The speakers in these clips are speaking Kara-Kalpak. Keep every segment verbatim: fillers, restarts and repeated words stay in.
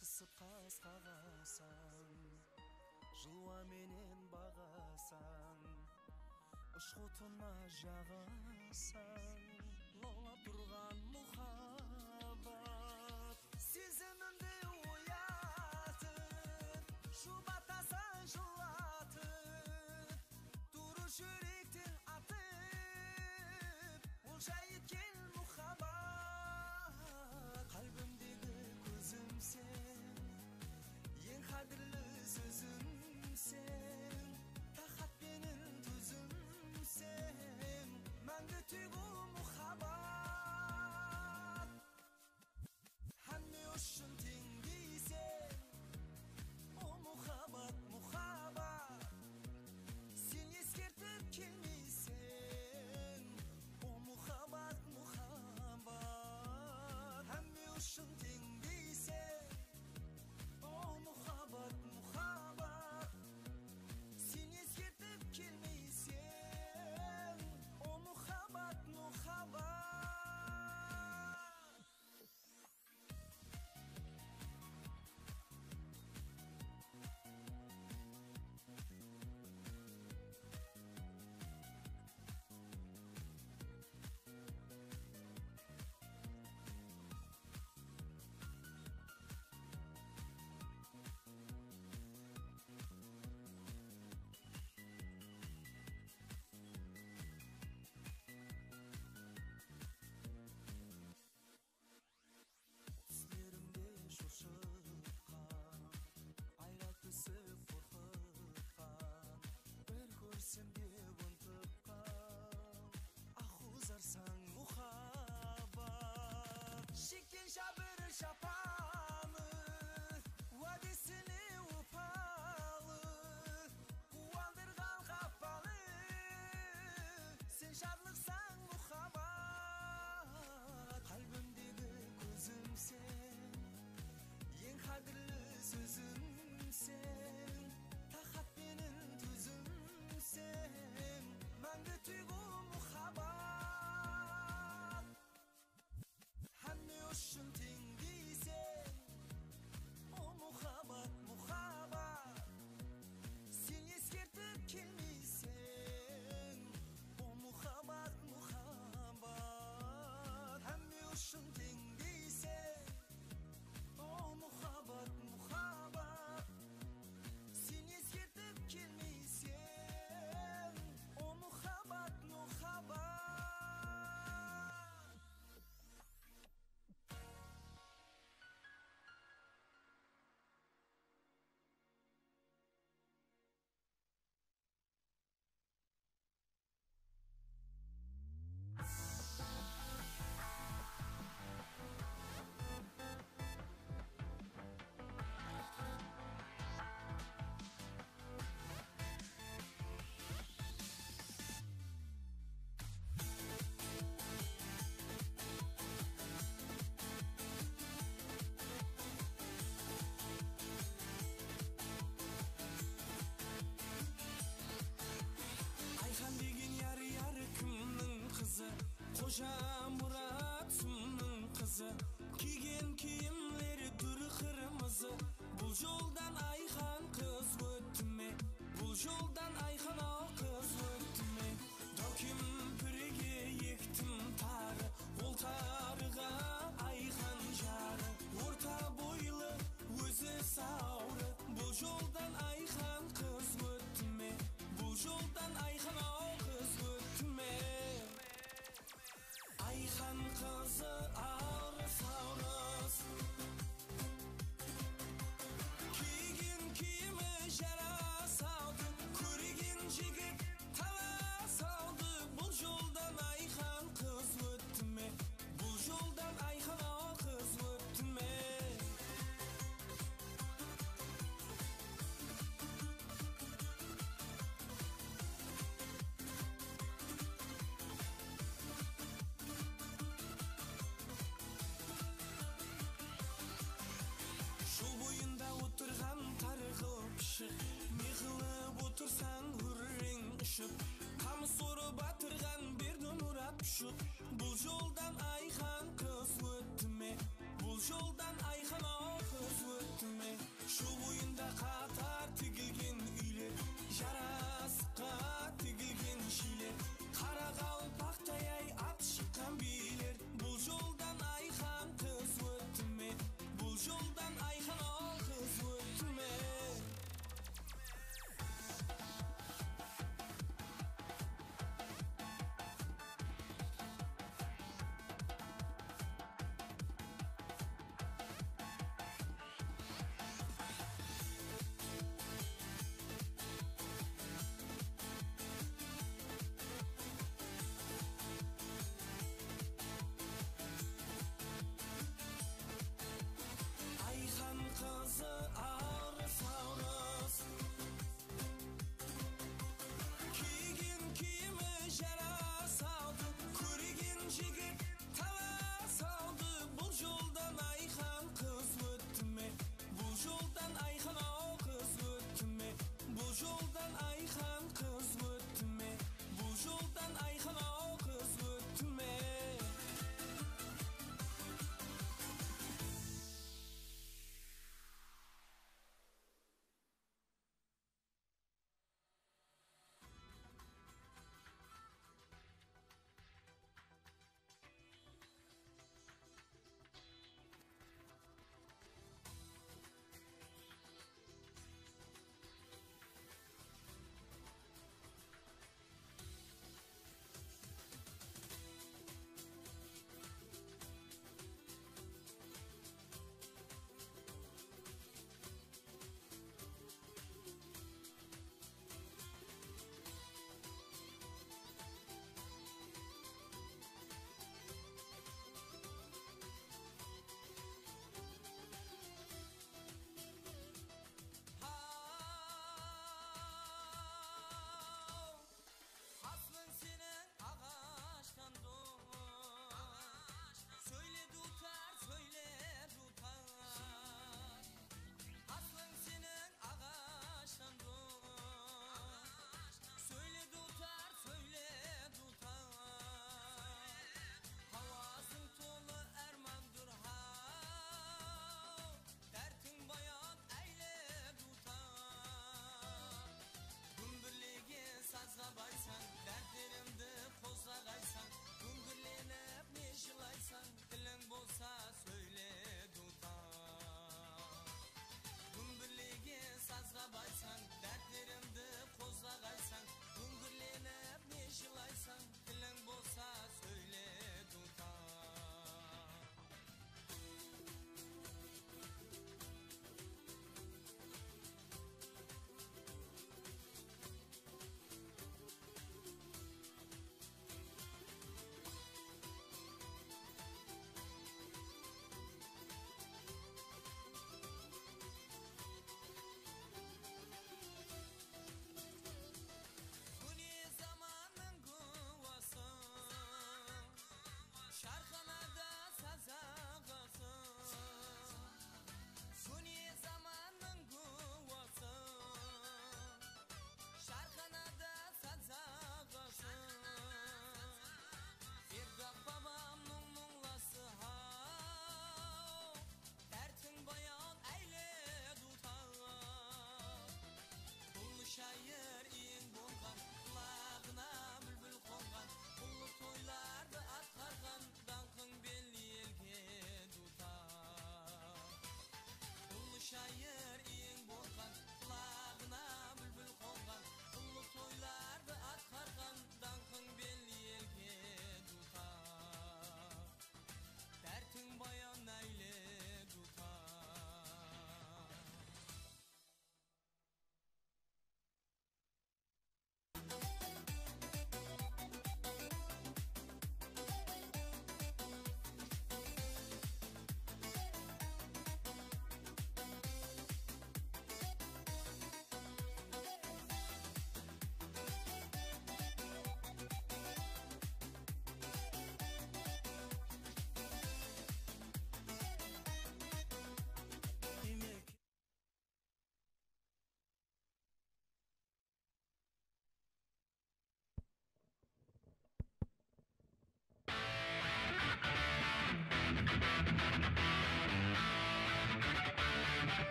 Qısıp qas qaǵasań, jılwa menen baǵasań, ushqutına jaǵasań, lawlap turǵan muhabbat. Sezimimdi oyatıp, juwbatasań jıllatıp, tuwrı júrekten atıp, olja etken muhabbat. Qálbimdegi kózimseń, eń qádirli sózimseń, taqat penen túzimseń, máńgi túygi muhabbat. Hámme ushın teńdeyseń, o muhabbat, muhabbat. Sen eskertip kelmeyseń, o muhabbat, muhabbat. Hámme ushın teńdeyseń, o muhabbat, muhabbat. Sen eskertip kelmeyseń, o muhabbat, muhabbat. Túslerimde shorshıtqan, ayral túsip qorqıtqan, bir kórsem dep ıntıpqan, aq uzarsań muhabbat. Shekten jábir japalı, wádesine wepalı, quwandırǵan qappalı, sen jarlıqsań muhabbat. Qálbimdegi kózimseń, eń qádirli sózimseń, taqat penen túzimseń, máńgi túygi muhabbat. Hámme ushın teńdeyseń, o muhabbat, muhabbat. Sen eskertip kelmeyseń, o muhabbat, muhabbat. Hámme ushın teńdeyseń, o muhabbat, muhabbat. Sen eskertip kelmeyseń, o muhabbat, muhabbat. Ayxan degen yar, yar kimniń qızı? Xoja Murat Sumnıń qızı. Kiygen kiyimleri dúr qırmızı. Bul joldan Ayxan qız ótti me? Bul joldan Ayxan-aw qız ótti me? Daw kempirge ektim tarı, ol tarıǵa Ayxan jarı. Orta boylı, ózi sawrı, bul joldan Ayxan qız ótti me? Bul joldan Ayxan-aw qız ótti me? Ayxan qızı arıs-arıs. Kiygen kiyimi jarasawdı, kórgen jigit talasawdı. Bul joldan Ayxan qız ótti me? Bul joldan Ayxan-aw qız ótti me? Jol boyında otırǵan tarǵı pıshıq, ne qılıp otırsań, húrreń ushıp, qamıs orıp atırǵan Berdimurat pushıq. Bul joldan Ayxan qız ótti me? Bul joldan Ayxan-aw qız ótti Shu boyında qatar tigilgen úyler, jarasıqqa tigilgen shiyler, qaraqalpaqtay-ay at shıqqan biyler. Bul joldan Ayxan qız ótti me? Bul joldan Ayxan ol qız ótti me?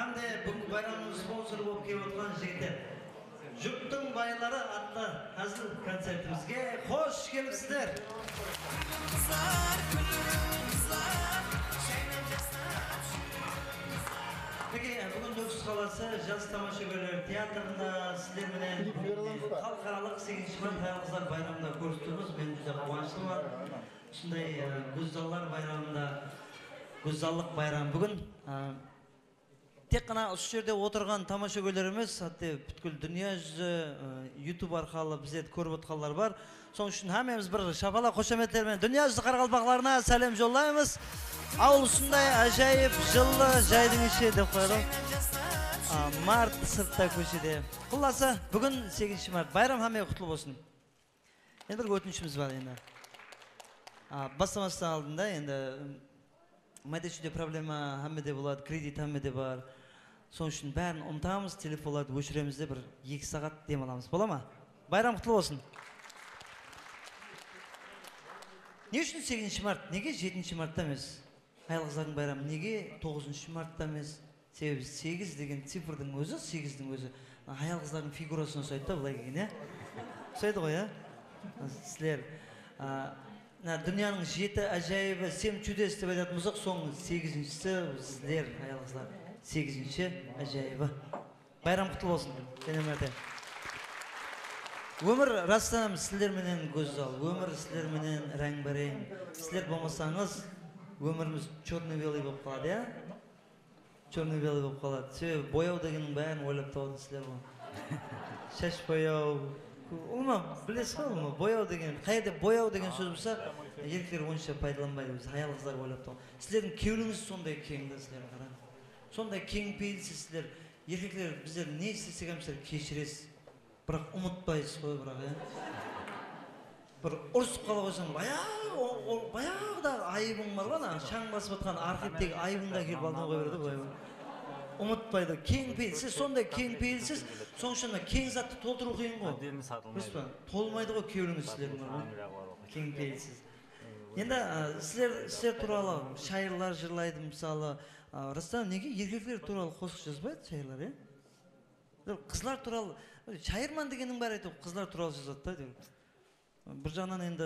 Hám de búgingi bayramımız sponsorı bolıp kelip otırǵan jigitler. Jurttıń bayları atlı házil koncertimizge xosh kelipsizler. Minekey, búgin Nókis qalası Jas tamashagóyleri teatrında sizler menen xalıqaralıq segizinshi mart hayal-qızlar bayramında kórisip turmız. Men júdá quwanıshlıman. Usınday, e, gózzallar bayramında, gózzallıq bayramı búgin. E, Tek ǵana usı jerde otırǵan tamashagóyler emes, hátte pútkil dúnya júzi, e, YouTube arqalı bizlerdi kórip otqanlar bar. Sonıń ushın hámmemiz bir shapalaq xoshametler menen dúnya júzi qaraqalpaqlarına sálem jollaymız. Al, usınday ájayıp, jıllı jaydıń ishi dep qoyadı. A, mart sırtta kóshede. Qullası, búgin segizinshi mart. Bayram hámmege qutlı bolsın. Endi bir ótinishimiz bar endi. A, baslamastan aldın da endi, mayda-shúyde problema hámmede boladı, kredit hámmede bar. Sonıń ushın bárin umıtamız, telefonlardı óshiremiz de bir eki saat dem alamız. Bola ma? Bayram qutlı bolsın. Ne ushın segizinshi mart? Nege jetinshi martta emes? Hayal-qızlardıń bayramı nege toǵızınshı martta emes? Sebebi segiz degen cifrdıń ózi, segizdiń ózi, a, hayal-qızlardıń figurasına usaydı da, bılay kelgende, ya? Usaydı ǵoy, ya? Sizler, a, mına dúnyanıń jeti ájayıbı, семь чудес dep aytatın bolsaq, sonıń segizinshisi sizler, hayal-qızlar. Segizinshi ájayıbı. Bayram qutlı bolsın, jáne márte. Ómir, rastan, sizler menen gózzal, ómir sizler menen ráń-báreń. Sizler bolmasańız, ómirimiz chyorno-belıy bolıp qaladı, ya? Chyorno-belıy bolıp qaladı. Sebebi boyaw degenniń bárin oylap tabadı sizler ǵoy. Shash boyaw. Ulıwma, bilesiz ǵoy, ulıwma, boyaw degen, qayerde boyaw degen sóz bolsa, erkekler onsha paydalanbaydı, biz hayal-qızlar oylap tabadı. Sizlerdiń kewlińiz sonday keń da, sizler qarań. Sonday keńpeyilsiz sizler. Erkekler, bizler ne islesek hám sizler keshiresiz. Biraq umıtpaysız ǵoy, biraq, ya. Bir urısıp qala qoysań, bayaǵı, o, o, bayaǵıdaǵı ayıbıń bar ǵoy, ana, shań basıp atqan arxiv-tegi ayıbıńdı ákelip aldıń ǵoy, bir de, bılay. Umıtpaydı. Keńpeyilsiz, sonday keńpeyilsiz, sonıń ushın mına keń zattı toltırıw qıyın ǵoy. Durıs pa? Tolmaydı ǵoy kewlińiz sizlerdiń, bar ǵoy. Keńpeyilsiz. Endi, a, sizler, sizler tuwralı shayırlar jırlaydı, mısalı, a, Rustam, nege erkekler tuwralı qosıq jazbaydı shayırlar, ya? Bir qızlar tuwralı, shayırman degeniń bári, áytewir, qızlar tuwralı jazadı da, áytewir. Bir jaǵınan endi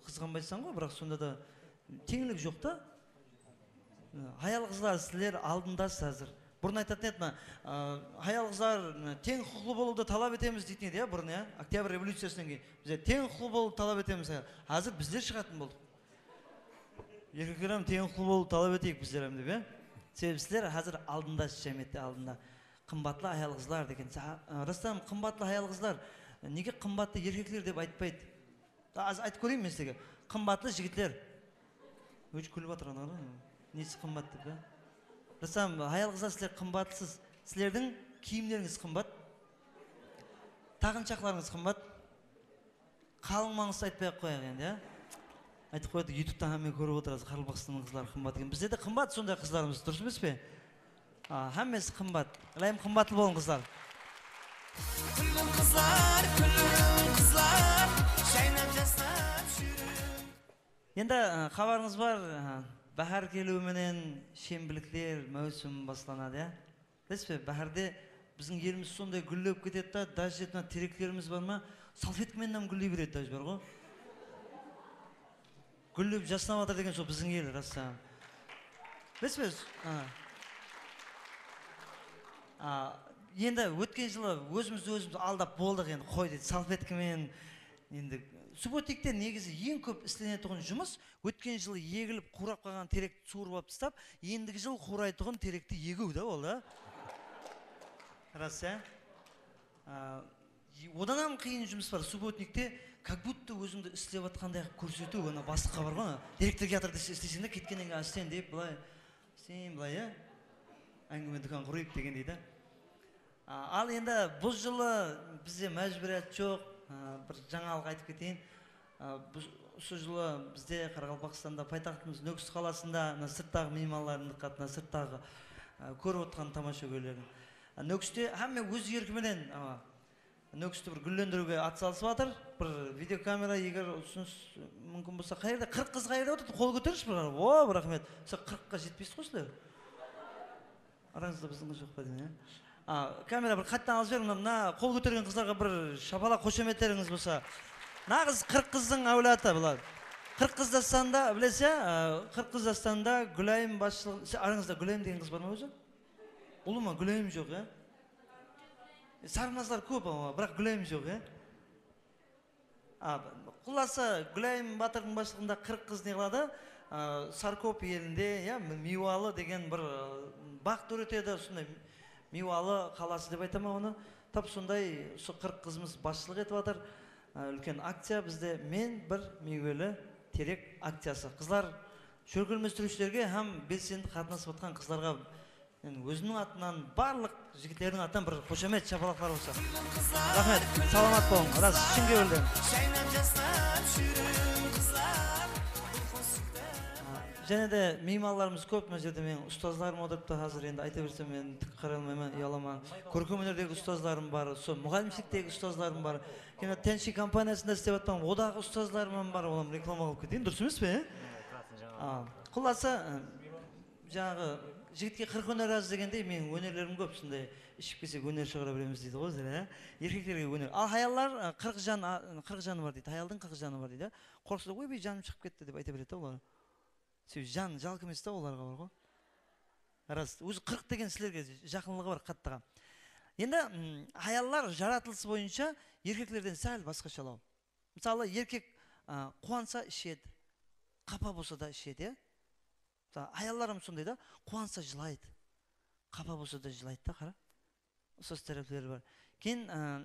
qızǵanbaysań ǵoy, biraq sonda da teńlik joq ta. Hayal-qızlar, sizler aldındasız házir. Burın aytatın edi, mına, a, hayal-qızlar, mına, teń huqıqlı bolıwdı talap etemiz deytin edi, ya, burın, ya. Oktyabr revolyuciyasınan keyin bizler teń huqıqlı bolıwdı talap etemiz. Házir bizler shıǵatın boldıq. Erkekler hám teń huqıqlı bolıwdı talap eteyik bizler hám dep, ya. Sebebi sizler házir aldındasız, jámiyette aldında. Qımbatlı hayal-qızlar degen. Sa-, a, Rustam, qımbatlı hayal-qızlar, nege qımbatlı erkekler dep aytpaydı? Da, az aytıp kóreyin men sizlerge. Qımbatlı jigitler. Ózi kúlip atır, ana, nesi qımbat dep, ya? Rustam, hayal-qızlar, sizler qımbatsız. Sizlerdiń kiyimlerińiz qımbat. Taǵınshaqlarıńız qımbat. Qalıń mańızdı aytpay-aq qoyayıq endi, ya. Aytıp qoydı, YouTubetan hámme kórip otırasız, Qaraqalpaqstannıń qızları qımbat eken. Bizde de qımbat sonday qızlarımız, durıs emes pe? A, hámmesi qımbat. Ilayım, qımbatlı bolıń, qızlar. Kúldiń, qızlar, kúldiń, qızlar, jaynap, jasnap júriń. Endi, a, xabarıńız bar, a, báhár keliwi menen shembilikler máwsimi baslanadı, ya. Bilesiz be, báhárde biziń elimiz sonday gúllep ketedi da, даже mına tereklerimiz bar ma, salfetka menen hám gúlley beredi, даже bar ǵoy. Gúllep jasnap atır degen sol biziń el, rasta. Bilesiz be? A. A, endi ótken jılı ózimizdi ózimiz aldap boldıq, endi qoy dedi, salfetka menen. Endi subботникте negizi eń kóp islenetuǵın jumıs, ótken jılı egilip quwrap qalǵan terekti suwırıp alıp tastap, endigi jıl quwraytuǵın terekti egiw da ol da. Ras, ya? A, odan hám qıyın jumıs bar. Subботникте как будто ózińdi islep atqanday qılıp kórsetiw, ana, baslıqqa bar ǵoy, ana, direktor kiyatır dese, isleseń de, ketkennen keyin, sen dep, bılay, sen bılay, ya? Áńgime dúkan qurayıq degendey da. A, al endi bul jılı bizde májbúriyat joq, a, bir jańalıq aytıp keteyin. A, bul, usı jılı bizde Qaraqalpaqstanda, paytaxtımız Nókis qalasında, mına sırttaǵı miymanlardıń dıqqatına, sırttaǵı, a, kórip otırǵan tamashagóylerdiń. A, Nókiste hámme óz erki menen, a, Nókisti bir gúllendiriwge at salıp atır. Bir videokamera, eger usınıs múmkin bolsa, qayerde qırq qız qayerde otır, qol kóterishi bir. O, raxmet. Sizler qırqqa jetpeysiz ǵoy sizler. Arańızda bizdiń qız joq pa deymen, ya? A, kamera bir qaytadan alıp jiber, mına, mına qol kótergen qızlarǵa bir shapalaq, xoshametlerińiz bolsa. Naǵız qırq qızdıń áwladı bular. Qırq qız dastanında, bilesiz, ya, a, qırq qız dastanında Gúlayım basshılıǵın, siz arańızda Gúlayım degen qız bar ma ózi? Ulıwma Gúlayım joq, ya? E, sarmazlar kóp, ama, biraq Gúlayım joq, ya? A, qullası, Gúlayım batırdıń basshılıǵında qırq qız ne qıladı? A, Sarkop elinde, ya, Miywalı degen bir, ı, baǵ dóretedi, usınday Miywalı qalası dep aytaman onı. Tap sonday usı qırq qızımız basshılıq etip atır. A, úlken akciya bizde Men bir miyweli terek akciyası. Qızlar, shólkelmestiriwshilerge hám belsendi qatnasıp atqan qızlarǵa Men ózimniń atınan, barlıq jigitlerdiń atınan bir xoshamet, shapalaqlar bolsa. Raxmet, salamat bolıń, ras, shın kewilden. Jáne de miymanlarımız kóp, mına jerde meniń ustazlarım otırıptı, házir endi ayta bersem men tik qaray almayman, uyalaman. Kórkem ónerdegi ustazlarım bar, sol muǵallimshiliktegi ustazlarım bar. Kene Tenshi kompaniyasında islep atırman, odaǵı ustazlarım bar, olardı reklama qılıp keteyin, durıs emes pe, e? A, qullası, Jańaǵı, jigitke qırq óner az degendey, meniń ónerlerim kóp, sonday iship kelsek óner shıǵara beremiz deydi ǵoy ózleri, á? Erkeklerge óner. Al, hayallar, ı, qırq jan, a, qırq janı bar deydi. Hayaldıń qırq janı bar deydi, á? Qorqısa da, oybay, janım shıǵıp ketti dep ayta beredi da olar. Sebebi jan jalqı emes ta olarǵa bar ǵoy. Ras, ózi qırq degen sizlerge jaqınlıǵı bar qattıǵa. Endi, ım, hayallar jaratılısı boyınsha erkeklerden sál basqashalaw. Mısalı, erkek, ı, quwansa ishedi, qapa bolsa da ishedi, ya? Mısalı, hayallar hám sonday da, quwansa jılaydı, qapa bolsa da jılaydı da, qara. Usız tárepleri bar. Keyin, ı,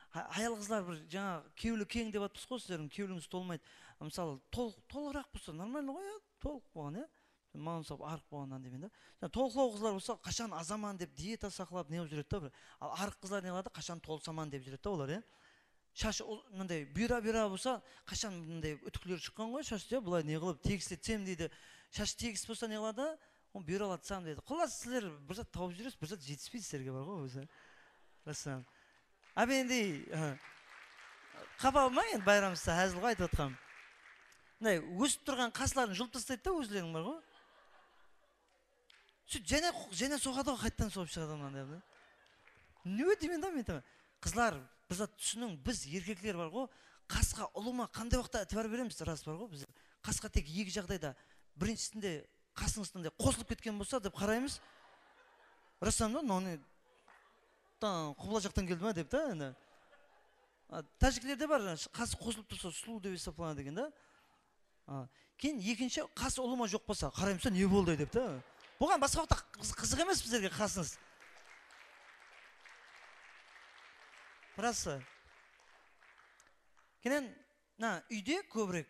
ha-, hayal-qızlar bir jańa kewli keń dep atırmız ǵoy sizlerdiń, kewlińiz tolmaydı. Mısalı, tol-, tolıǵıraq bolsa, normalno ǵoy, ya, tolıq bolǵan, ya. Maǵan usap arıq bolǵannan deymen da. Jańa tolıqlaw qızlar bolsa, qashan azaman dep dieta saqlap, ne qılıp júredi da bir. Al, arıq qızlar ne qıladı, qashan tolsaman dep júredi da olar, ya. Shashı ul-, mınday buyra-buyra bolsa, qashan mınday útikler shıqqan ǵoy shashta, ya, bılay ne qılıp tegisletsem deydi. Shashı tegis bolsa ne qıladı? Onı buyralatsań deydi. Qullası, sizler bir zat tawıp júresiz, bir zat jetispeydi sizlerge, bar ǵoy ózi. Rastan. Ábendey, ı, qapa almań endi, bayramısta házil ǵoy aytıp atqanım. Mınday ósip turǵan qasların julıp taslaydı da ózleriniń, bar ǵoy. Sóyt jáne, jáne soǵadı ǵoy, qaytadan soǵıp shıǵadı mınanday. Ne deymen da men, tamam. Qızlar, bir zat túsiniń, biz erkekler bar ǵoy, qasqa, ulıwma qanday waqıtta itibar beremiz, ras bar ǵoy, biz qasqa tek eki jaǵdayda, birinshisinde qasıńızda mınday qosılıp ketken bolsa dep qaraymız. Rastan da, mınaw ne, ta-, qubla jaqtan keldi ma dep ta endi. A, tájiklerde bar, qası qosılıp tursa, sulıw dep esaplanadı eken da. A, keyin ekinshi qası ulıwma joq bolsa, qaraymız da, ne boldı dep ta. Buǵan basqa waqıtta qız-, qızıq emes bizlerge qasıńız. Rası. Keyin, mına, úyde kóbirek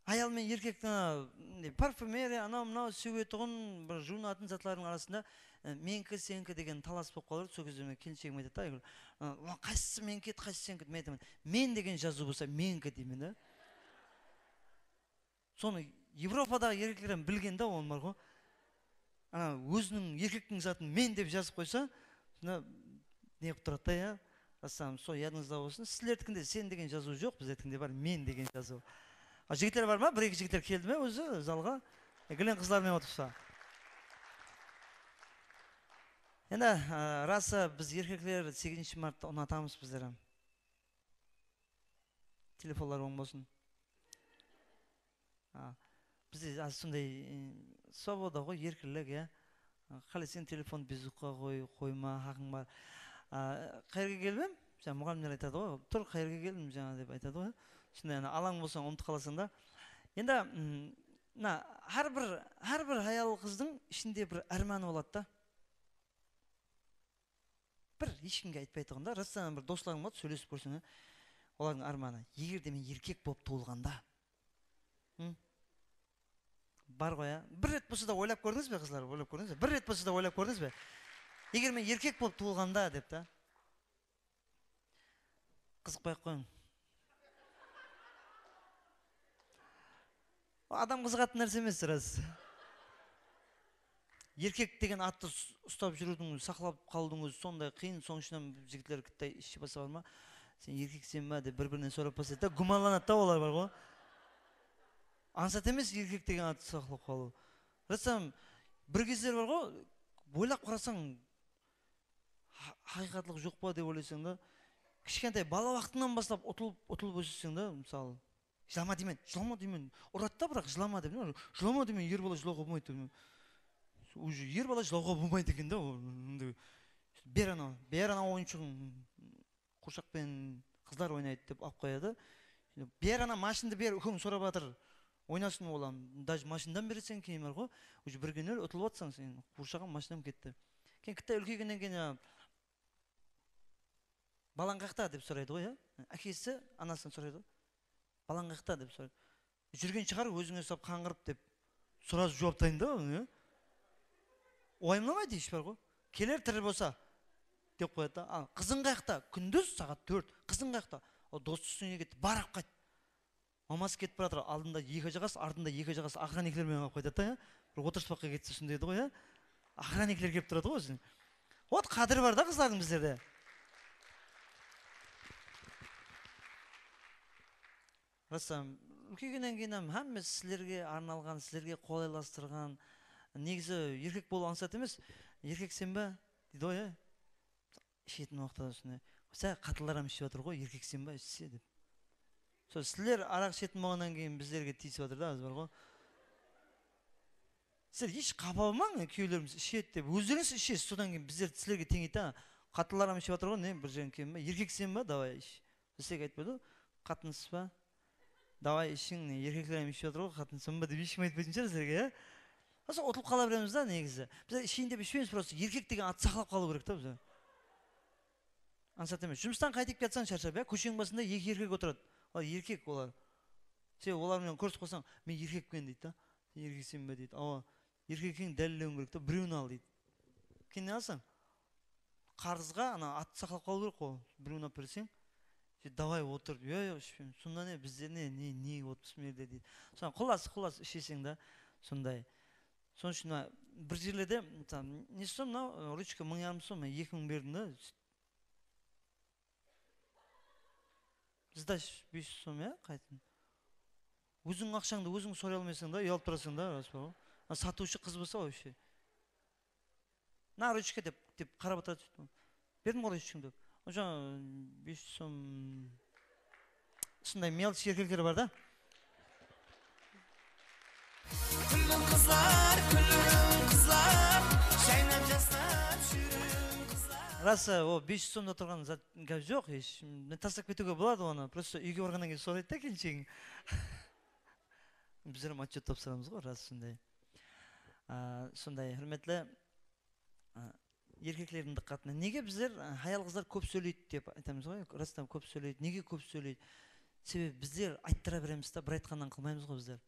hayal menen erkektiń, a, ne, parfumeriya, anaw-mınaw, sewetuǵın, bir juwınatın zatlardıń arasında, e, meniki, seniki degen talas bolıp qalıp, sol gezde mine kelinshegim aytadı da, Aygúl, a, ulan, qaysısı meniki edi, qaysısı seniki edi? Men aytaman, men degen jazıw bolsa, meniki deymen da. Sonı Evropadaǵı erkekler hám bilgen da, onı bar ǵoy. Ana, óziniń erkektiń zatın men dep jazıp qoysa, sonda ne qılıp turadı da, ya? Rastan, sol yadıńızda bolsın. Sizlerdikinde sen degen jazıw joq, bizlerdikinde bar men degen jazıw. A, jigitler bar ma? Bir-eki jigitler keldi me ózi zalǵa? E, gileń qızlar menen otırsa. Endi, a, rası, biz erkekler segizinshi marttı unatamız bizler hám. Telefonlar oń bolsın. A, bizde az sonday, e, svoboda ǵoy, erkinlik, ya. A, qáleseń telefon bezukqa qoy, qoyma, haqıń bar. A, qayerge keldim? Jańa muǵallimler aytadı ǵoy, tur, qayerge keldim jańa dep aytadı ǵoy. Sonday, ana, alań bolsań umıtıp qalasań da. Endi, mm, mına, hár bir, hár bir hayal qızdıń ishinde bir ármanı boladı da. Bir hesh kimge aytpaytuǵın da, rastan bir doslarıń boladı, sóylesip kórseń, olardıń ármanı. Eger de men erkek bolıp tuwılǵanda. Hı? Bar ǵoy, a? Bir ret bolsa da oylap kórdińiz be, qızlar? Oylap kórdińiz be? Bir ret bolsa da oylap kórdińiz be? Eger men erkek bolıp tuwılǵanda dep ta. Qızıqpay-aq qoyıń. Adam qızıǵatın nárse emes, ras. Erkek degen attı us-, ustap júriwdiń, saqlap qalıwdıń ózi sonday qıyın, sonıń ushın hám jigitler kittay ishshi basa bar ma? Sen erkekseń ba dep bir-birinen sorap baslaydı da, gúmanlanadı da olar, bar ǵoy. Ańsat emes erkek degen attı saqlap qalıw. Rastan, bir gezler bar ǵoy, Oylap qarasań, ha-, haqıyqatlıq joq pa dep oylaysań da. Kishkentay bala waqtıńnan baslap utılıp, utılıp óseseń da, mısalı. Jılama deymen, jılama deymen. Uradı da, biraq jılama dep, jılama deymen, er bala jılawǵa bolmaydı dep. Уже er bala jılawǵa bolmaydı eken da, ol, mınday. Ber anaw, ber anaw oyınshaǵıń, quwırshaq penen qızlar oynaydı dep alıp qoyadı. Ber ana mashindı ber, úkeń sorap atır. Oynasın ol, am, даже mashindan bereseń keyin bar ǵo. Уже bir kúnler utılıp atsań sen, quwırshaǵım mashinam ketti. Keyin kitta úlkeygennen keyin, a, balań qayaqta dep soraydı ǵoy, ya. Ákesi anasınan soraydı ǵoy. Balań qayaqta dep soraydı. Júrgen shıǵar ózińe usap qańǵırıp dep. Soraz juwap tayın da onı, ya. Uwayımlamaydı hesh bar ǵoy. Keler tiri bolsa dep qoyadı da. Al, qızıń qayaqta? Kúndiz saat tórt. Qızıń qayaqta? O, dosı ústine ketti. Bar, alıp qayt. Maması ketip baratır, aldında eki ajaqas, artında eki ajaqas aqrannikler menen alıp qaytadı da, ya. Bir otırıspaqqa ketse usınday edi ǵoy, ya. Aqrannikler kelip turadı ǵoy ózine. Вот, qádir bar da qızlardıń bizlerde. Rastan, úlkeygennen keyin hám hámmesi sizlerge arnalǵan, sizlerge qolaylastırǵan. Negizi erkek bolıw ańsat emes. Erkekseń ba? Deydi ǵoy, ya. Ishetin waqıtta usınday. Sál qatınlar hám iship atır ǵoy, erkekseń ba, ishse dep. Sol sizler araq ishetin bolǵannan keyin bizlerge tiyisip atır da, házir bar ǵoy. Sizler hesh qapa bolmań, kúyewlerimiz ishedi dep. Ózlerińiz ishesiz, sodan keyin bizler sizlerge teńeydi da. Qatınlar hám iship atır ǵoy, ne, bir jerden kelin ba, erkekseń ba, davay ish. Sizlerge aytpaydı ǵoy, qatınsız ba? Davay ishiń, ne, erkekler hám iship atır ǵoy, qatınsıń ba dep hesh kim aytpaytın shıǵar sizlerge, ya? Sol utılıp qala beremiz da negizi. Bizler isheyin dep ishpeymiz, prosto erkek degen at saqlap qalıw kerek ta bizler. Ańsat emes. Jumıstan qaytıp kiyatsań sharshap, ya, kósheniń basında eki erkek otıradı. Al, erkek olar. Sen olar menen kórisip qalsań, "Men erkekpen," deydi da. "Sen erkekseń be?" deydi. "Awa, erkek ekenińdi dálillewing kerek ta, birewin al," deydi. Keyin ne qılasań? Qarızǵa ana attı saqlap qalıw kerek ǵoy. Birewin alıp berseń, sen davay otır. "Yoq, yoq, ishpeymen." "Sonda ne, bizde ne, ne, ne otpız merde?" deydi. Soń qullası, qullası isheseń da, sonday. Sonıń ushın mına bir jerlerde, mısalı, nesi sol mınaw, ruchka mıń yarım som, men eki mıń berdim da. Sdash bes júz som, ya, qaytın. Ózińniń aqshańdı óziń soray almaysań da, uyalıp turasań da, ras pa? A, satıwshı qız bolsa вообще. Na, ruchka dep, dep qarap atır, sóytip. Berdim ǵoy ruchkangdı dep. Onja bes júz som. Usınday melch erkekler bar da. Kúldiń qızlar, kúldiń qızlar, jaynap jasnap júriń qızlar. Rası, o bes júz somda turǵan zat, gáp joq, hesh. Men taslap ketiwge boladı onı. Prosto úyge barǵannan keyin soraydı da kelinshegim. Bizler hám otchet tapsıramız ǵoy, rası sonday. A, sonday, húrmetli, a, erkeklerdiń dıqqatına. Nege bizler, a, hayal-qızlar kóp sóyleydi dep aytamız ǵoy, rastan kóp sóyleydi. Nege kóp sóyleydi? Sebebi bizler ayttıra beremiz da, bir aytqannan qılmaymız ǵoy bizler.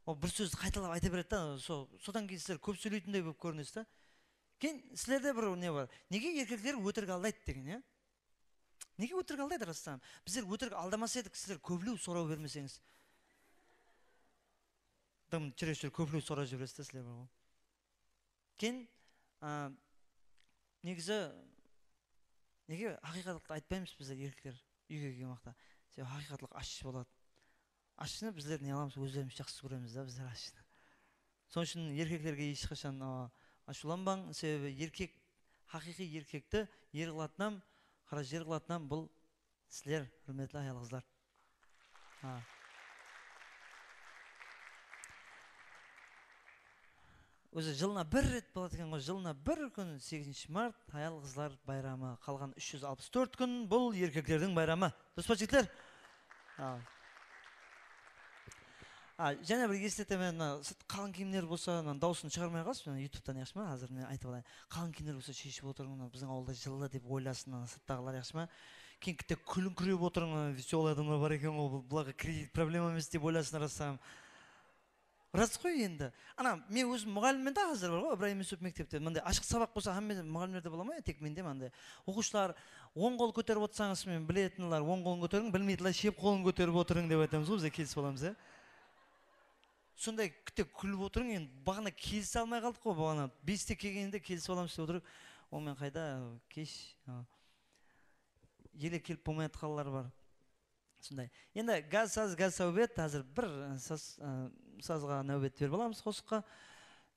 Ol bir sózdi qaytalap ayta beredi da, so-, sodan keyin sizler kóp sóyleytindey bolıp kórinesiz da. Keyin sizlerde bir ne bar? Nege erkekler ótirik aldaydı degen, ya? Nege ótirik aldaydı, rastan? Bizler ótirik aldamas edik, sizler kóplew soraw bermeseńiz. Dım, júre júre kóplew sorap jiberesiz da sizler, bar ǵoy. Keyin, a, negizi, nege haqıyqatlıqtı aytpaymız bizler, erkekler, úyge kelgen waqıtta? Sebebi haqıyqatlıq ashshı boladı. Ashshını bizler ne qılamız, ózlerimiz jaqsı kóremiz da, bizler ashshını. Sonıń ushın erkeklerge hesh qashan, a, ashıwlanbań, sebebi erkek, haqıyqıy erkekti er qılatın hám, qara jer qılatın hám bul sizler, húrmetli hayal-qızlar. Ha. Ózi jılına bir ret boladı eken ǵoy, jılına bir kún, segizinshi mart, hayal-qızlar bayramı. Qalǵan úsh júz alpıs tórt kún bul erkeklerdiń bayramı. Durıs pa, jigitler? Ha. A, jáne bir esletemen, mına sırt qalıń kiyimler bolsa, mına dawısın shıǵarmay aq qoyıńız, mına YouTube'tan, yaqshı ma? Házir men aytıp alayın. Qalıń kiyimler bolsa sheship otırıń, mına biziń awılda jıllı dep oylasın mına sırttaǵılar, yaqshı ma? Keyin kitte kúlińkirep otırıń, mına veselый adamlar bar eken ǵoy, bul-, bularǵa kredit problema emes dep oylasın, rastan. Ras ǵoy endi. Ana, men ózim muǵallimmen da, házir bar ǵoy, Ibrayım Yusup mektepte. Mınday ashıq sabaq bolsa, hámme muǵallimlerde bola ma, tek mende mınday. Oqıwshılar, oń qol kóterip otırsańız, men biletinler, oń qolın kóteriń, bilmeytinler, shep qolın kóterip otırıń dep aytamız ǵoy, bizler kelisip alamız, ya. Sonday kitte kúlip otırıń, endi baǵana kelise almay qaldıq ǵoy, baǵana beste kelgeninde kelisip alamız dep otırıp. Ol men qayda, kesh, a, ele kelip bolmayatqanlar bar. Sonday. Endi gaz saz, gaz sáwbet, házir bir, ı, saz, ı, sazǵa náwbet berip alamız qosıqqa.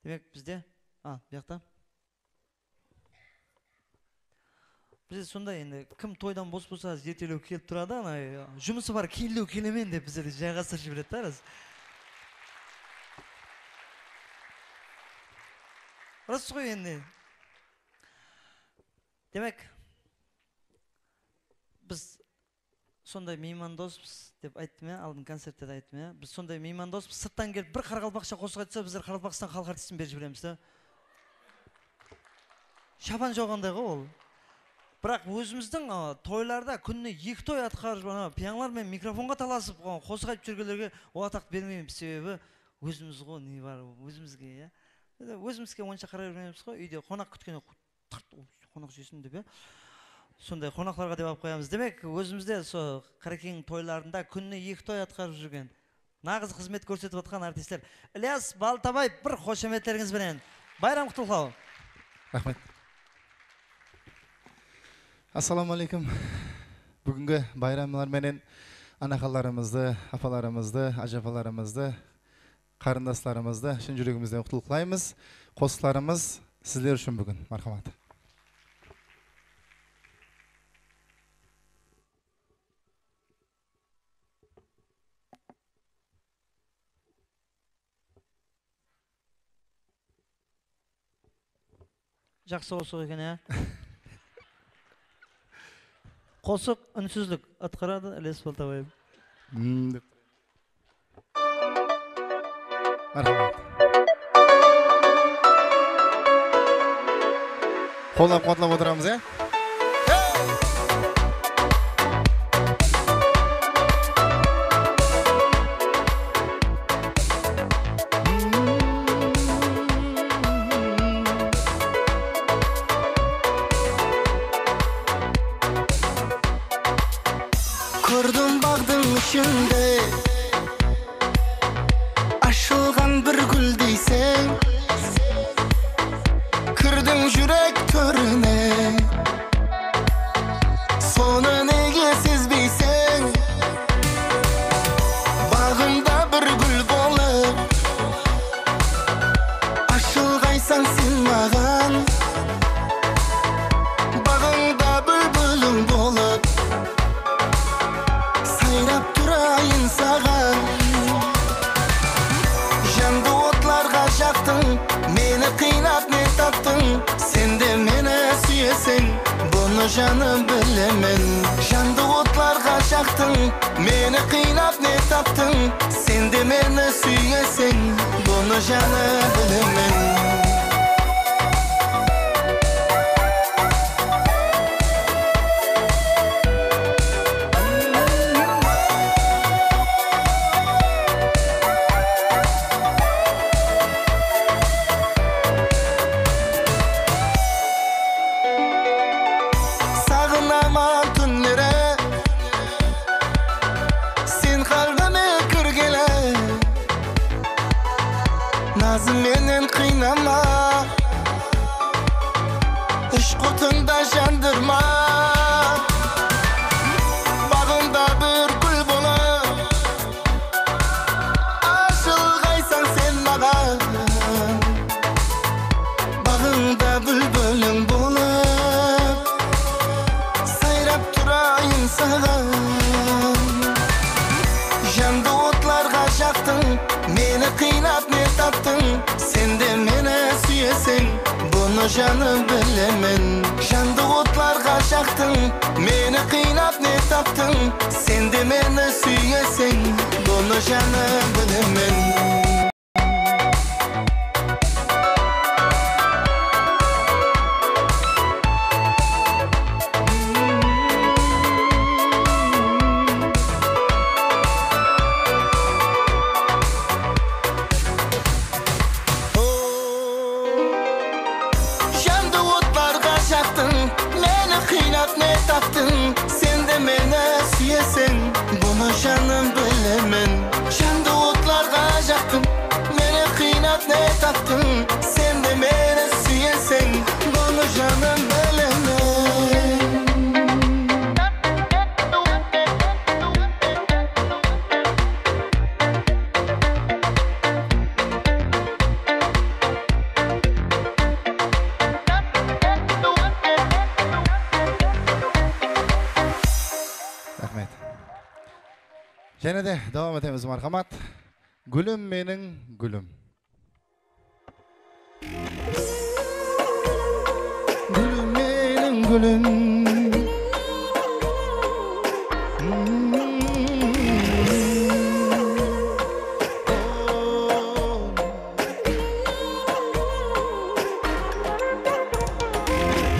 Demek, bizde A, bu jaqta. Bizde sonday endi, kim toydan bos bolsa, ertelew kelip turadı, ana, jumısı bar, keyinlew kelemen dep bizlerdi jayǵastırıp jiberedi da, ras. Ras ǵoy endi. Demek, biz sonday miymandospız dep ayttım ya, aldın koncertte de ayttım ya. Biz sonday miymandospız, sırttan kelip bir qaraqalpaqsha qosıq aytsa, bizler Qaraqalpaqstan xalıq artistin berip jiberemiz da. Shapan jawǵanday ǵoy ol. Biraq ózimizdiń, a, toylarda kúnine eki toy atqarıp, ana, piyańlar menen mikrofonǵa talasıp, a, qosıq aytıp júrgenlerge ol ataq bermeymiz, sebebi ózimiz ǵoy, ne bar, ózimizge, ya. Ózimizge onsha qaray bermeymiz ǵoy, úyde qonaq kútkende tırt, qonaq jesin dep, ya. Sonday qonaqlarǵa dep alıp qoyamız. Demek, ózimizde sol Qarekengniń toylarında kúnine eki toy atqarıp júrgen, naǵız xızmet kórsetip atqan artistler. Ilyas Baltabaev, bir xoshametlerińiz benen bayram qutlıqlaw. Raxmet. Assalawma áleykum. Búgingi bayramlar menen anaxanlarımızdı, apalarımızdı, ájapalarımızdı, qarındaslarımızdı shın júregimizden qutlıqlaymız. Qosıqlarımız sizler ushın búgin. Marhamat. Jaqsı qosıq eken, ya. Qosıq únsizlik atqaradı, Ilyas Baltabaev. Hmm, dep. Marhamat. Qollap-quwatlap otıramız, ya? Kórdim baǵdıń ishinde ashılǵan bir gúl deyseń, kirdiń júrek tórine. Sonı nege sezbeyseń? Baǵımda bir gúl bolıp, ashılǵaysań sen maǵan. Baǵıńda búlbilim bolıp, sayrap turayın saǵan. Jandı otlarǵa jaqtıń, meni qıynap ne taptıń? Sen de meni súyeseń, bunı janım bilemen. Jandı otlarǵa jaqtıń, meni qıynap ne taptıń? Sen de meni súyeseń, bunı janım bilemen. Saǵınaman túnleri sen qálbime kirgeli. Nazım menen qıynama, ishqı otında jandırma. Baǵımda bir gúl bolıp, ashılǵaysań sen maǵan. Baǵıńda búlbilim bolıp, sayrap turayın saǵan. Jandı otlarǵa jaqtıń, meni qıynap ne taptıń? Sen de meni súyeseń, bunı janım bilemen. Jandı otlarǵa jaqtıń, meni qıynap ne taptıń? Sen de meni súyeseń, bunı janım bilemen. Jandı otlarǵa jaqtıń, meni qıynap ne taptıń? Sen de meni súyeseń, bunı janım bilemen. Jandı otlarǵa jaqtıń, meni qıynap ne taptıń? Sen de meni súyeseń, bunı janım bilemen. Jáne de dawam etemiz, marhamat. Gúlim meniń gúlim. Gúlim meniń gúlim.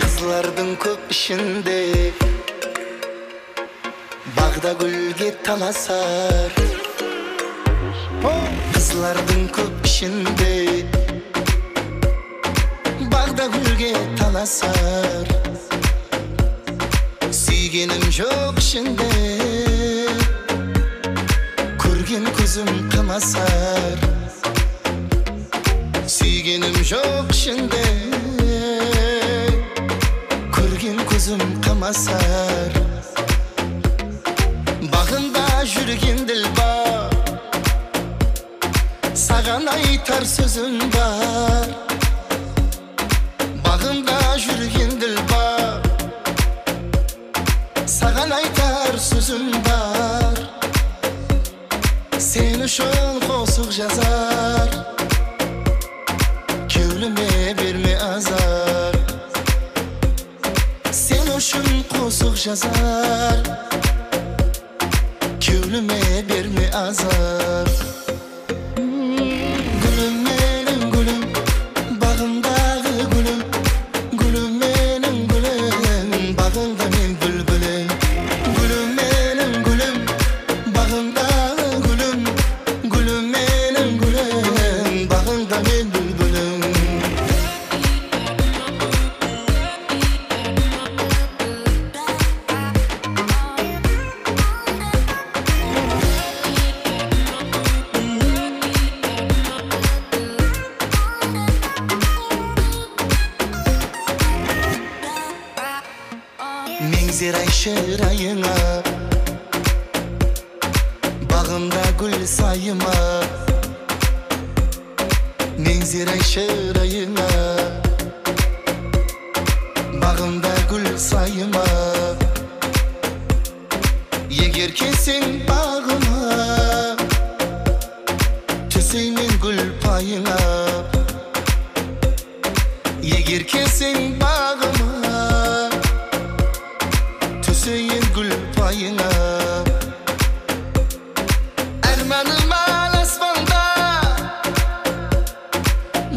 Qızlardıń kóp ishinde baǵda gúlge talasar. Qızlardıń kóp ishinde baǵda gúlge talasar. Súygenim joq ishinde kórgen kózim qamasar. Súygenim joq ishinde kórgen kózim qamasar. Baǵında júrgen dilbar, saǵan aytar sózim bar. Baǵında júrgen dilbar, saǵan aytar sózim bar. Sen ushın qosıq jazar, kewlime berme azar. Sen ushın qosıq jazar, kewlime berme azar. Gúlim meniń gúlim, baǵımdaǵı gúlim, gúlim meniń gúlim, baǵıńda men búlbilim. Gúlim meniń gúlim, baǵımdaǵı gúlim, gúlim meniń gúlim, baǵıńda men búlbilim. Meńzeray shırayıńa, baǵımda gúl sayıma. Meńzeray shırayıńa, baǵımda gúl sayıma. Eger kelseń baǵıma, tóseymen gúl payıńa. Eger kelseń baǵıma, tóseyin gúl payıńa. Ármanım al aspanda,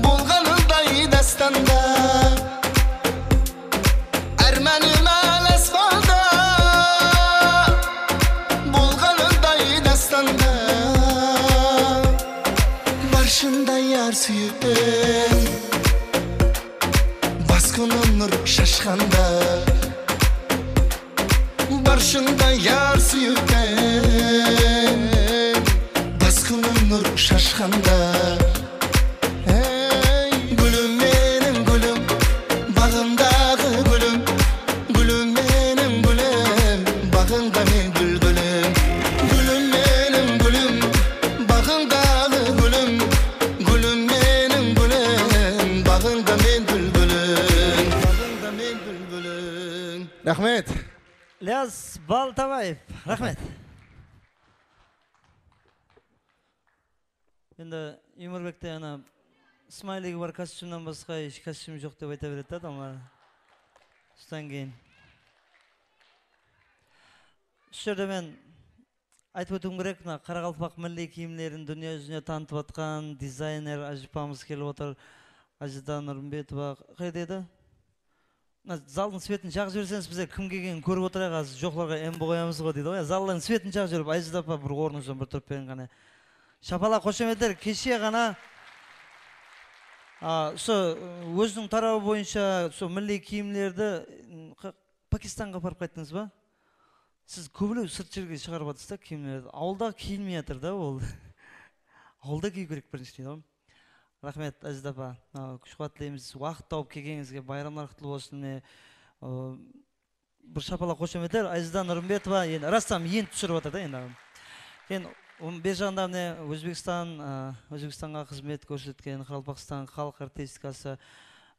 bolǵanınday dástanda. Ármanım al aspanda, bolǵanınday dástanda. Barshında yar súyikten, bas kúnim nur shashqanda. Barshında yar súyikten, bas kúnim nur shashqanda. Ey, gúlim meniń gúlim, baǵımdaǵı gúlim, gúlim meniń gúlim, baǵıńda men búlbilim. Gúlim meniń gúlim, baǵıńdaǵı gúlim, gúlim meniń gúlim, baǵıńda men búlbilim. Baǵıńda men búlbilim. Raxmet. Ilyas Baltabaev, raxmet. Endi Umarbekte ana smayligi bar kostyumnan basqa hesh kostyum joq dep ayta beredi da adamlar. Usıdan keyin. Usı jerde men aytıp ótiwim kerek, mına qaraqalpaq milliy kiyimlerin dúnya júzine tanıtıp atqan dizayner ájapamız kelip otır. Ájida Nurımbetova qayerde edi? Mına zaldıń svetin jaǵıp jiberseńiz, bizler kim kelgenin kórip otırayıq, azır joqlarǵa em boǵayamız ǵo deydi ǵoy. Zaldıń svetin jaǵıp jiberip, Ájida apa, bir ornıńızdan bir turıp beriń qáne. Shapalaq, xoshametler, keshe ǵana, a, usı, ı, óziniń tarawı boyınsha usı milliy kiyimlerdi, ı, qa-, Pakistanǵa aparıp qayttıńız ba? Siz kóblew sırt jerge shıǵarıp atırsız da kiyimlerdi. Awılda kiyilmey atır da ol. Awılda kiyiw kerek birinshi deydi ǵoy. Raxmet, Ájida apa. A, kúsh-quwat tileymiz. Waqıt tawıp kelgenińizge, bayramlar qutlı bolsın. Mine, ı, bir shapalaq, xoshametler. Ájida Nurımbetova, endi, rastan, endi túsirip atır da, endi. Keyin, on, beri jaǵında, mine, Ózbekstan, a, Ózbekstanǵa xızmet kórsetken, Qaraqalpaqstan xalıq artistikası,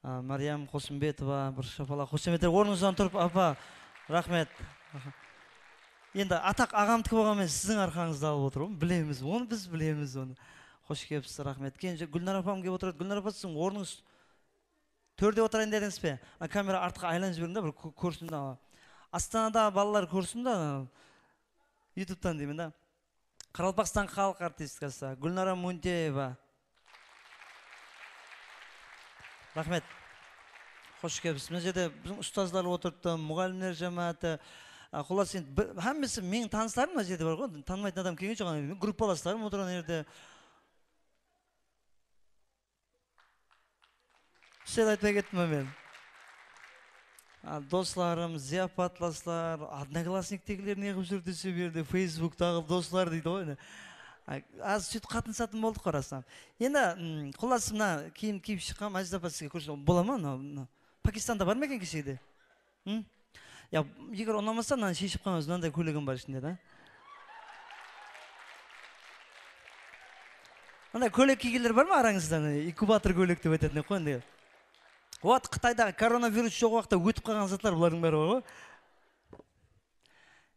a, Máryam Qosımbetova, bir shapalaq, xoshametler. Ornıńızdan turıp, apa, raxmet. Endi ataq aǵamdiki bolǵanmen, siziń arqańızdı alıp otırmın. Bilemiz, onı biz bilemiz, onı. Xosh kelipsiz, raxmet. Keyin Gúlnara apam kelip otıradı. Gúlnara apa, siziń ornıńız tórde otırayın dedińiz be? Ana kamera artqa aylanıp jiberiń da, bir kó-, kórsin da. Astanada balalar kórsin da, ana, YouTube'tan deymen da. Qaraqalpaqstan xalıq artistkası Gúlnara Munteeva. Raxmet. Xosh kelipsiz. Mına jerde biziń ustazlar otırıptı, muǵallimler jámááti. A, qullası, endi bir, hámmesi meniń tanıslarım mına jerde bar ǵoy. Tanımaytın adam kelgen joq, ana, gruppalaslarım otır ana jerde. Sizlerdi aytpay kettim be men? A, doslarım, ziyapatlaslar, odnoklassniktegiler ne qılıp júr dese, bu jerde Facebooktaǵı doslar deydi ǵoy, ene. A, az sóytip qatnasatın boldıq ǵoy, rastan. Endi, mm, qullası, mına kiyim kiyip shıqqan, Áziz apa, sizge kórsem bola ma? Mına, mına Pakistanda bar ma eken keshegide? Hı? Ya, eger unamasa, mınanı sheship qoyıńız, mınanday kólegim bar ishinde da. Mınanday kólek kiygenler bar ma arańızda? Inkubator kólek dep aytatın edi ǵoy endi. Вот, Qıtaydaǵı koronavirus joq waqıtta ótip qalǵan zatlar bulardıń bári bar ǵoy.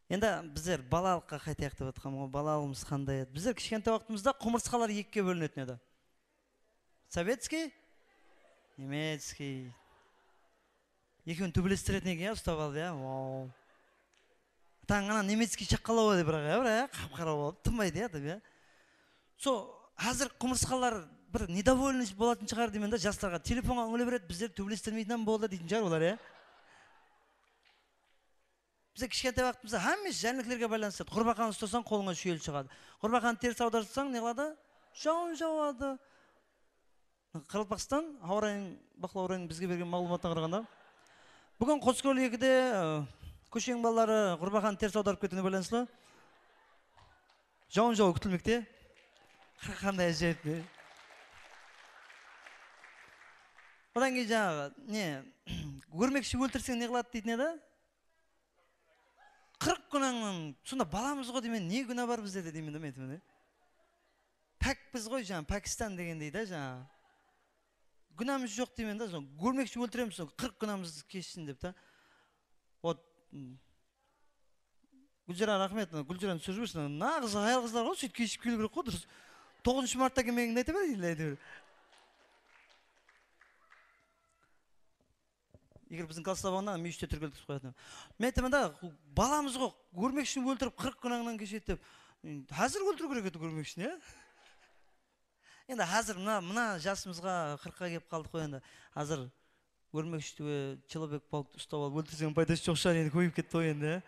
Endi bizler balalıqqa qaytayıq dep atqanman ǵoy, balalıǵımız qanday edi? Bizler kishkentay waqtımızda qumırsqalar ekige bólinetin edi. Советский? Немецкий. Ekewin túbelestiretin eken, ya, ustap alıp, ya. Wow. Tańınan немецкий shaqqalaw edi, biraq, ya, biraq, ya, qap-qara bolıp, tınbaydı, ya, dep, ya. Sol, házir qumırsqalar bir недовольный bolatın shıǵar deymen da, jaslarǵa telefonǵa úńile beredi, bizler túbelestirmeytin hám boldı deytin shıǵar olar, ya. Bizde kishkentay waqtımızda hámmesi jánliklerge baylanıslı edi. Ǵurbaqanı ustasań, qolıńa shúyel shıǵadı. Ǵurbaqanı teris awdarsań, ne qıladı? Jawın jawadı. Qaraqalpaqstan hawa rayın baqlaw orayınıń bizge bergen maǵlıwmatına qaraǵanda, búgin Qoskól ekide, e, kósheniń balaları ǵurbaqanı teris awdarıp kettiwine baylanıslı jawın jawıw kútilmekte. Qanday ájayıp, ne? Odan keyin jańaǵı, ne, órmekshi óltirseń ne qıladı deytin edi? Qırq gúnańnan, sonda balamız ǵoy deymen, ne gúna bar bizlerde deymen da men aytaman, e. Pákpiz ǵoy, jańa, Pákistan degendey da, jańa. Gúnamız joq deymen da, soń órmekshi óltiremiz, soń qırq gúnamızdı keshsin dep ta. Вот, m, Gúlzara, raxmet, mına Gúlzaranı túsirip jibersin, naǵız hayal-qızlar ǵoy, sóytip keship keliw kerek ǵoy, durıs. Toǵızınshı martta kelmegin ayta ber, ayta ber. Eger biziń klassta bolǵanda, meyishte tírgeltip qoyatın. Men aytaman da, balamız ǵoy, órmekshini óltirip, qırq gúnańnan keshedi dep. Házir óltiriw kerek edi órmekshin, ya? Endi házir mına, mına jasımızǵa, qırqqa kelip qaldıq ǵoy endi. Házir órmekshi túwe, человек-pauktı ustap alıp óltirseń, paydası joq shıǵar, endi kóbeyip ketti ǵoy endi, ya.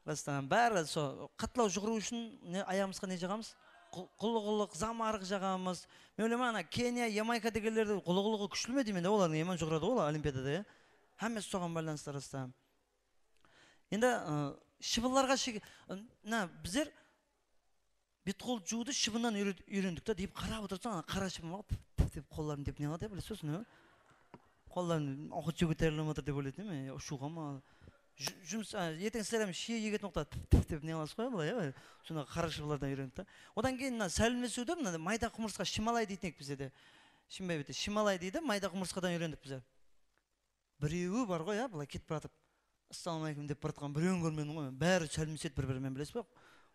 Rastan, bári sol qatlaw juwırıw ushın ne, ayaǵımızǵa ne jaǵamız? Qu-, qulıqlıq, zamarıq jaǵamız. Men oylayman, ana Keniya, Yamayka degenlerde qulıqlıǵı kúshli me deymen de, olardıń yaman juwıradı ǵoy olar olimpiadada, ya. Hámmesi soǵan baylanıslı, rastan. Endi, ı, shıbınlarǵa shege-, ı, mına bizler bet-qol juwıwdı shıbınnan úyre-, úyrendik ta, deyip qarap otırsań, ana qara shıbın bar ǵoy, pif, pif dep qolların dep ne qıladı, bilesiz, ne? Qolların awqat jewge tayarlanıp atır dep oylaydı, ne? Ushıwǵa ma? Ju-, jumıs, a, erteń sizler hám shiye egetin waqıtta pif, pif dep ne qılasız ǵoy, ya, bılay, ya? Sonda qara shıbınlardan úyrendik ta. Odan keyin mına sálemlesiwdi, mına mayda qumırısqa shimalay deytin edik bizde de. Shınbay bette shimalay deydi, mayda qumırısqadan úyrendik bizler. Birewi bar ǵoy, ya, bılay ketip baratıp, "Assalawma aleykum" dep baratqan birewin kórmedim ǵoy men. Bári sálemlesedi bir-biri menen, bilesiz be?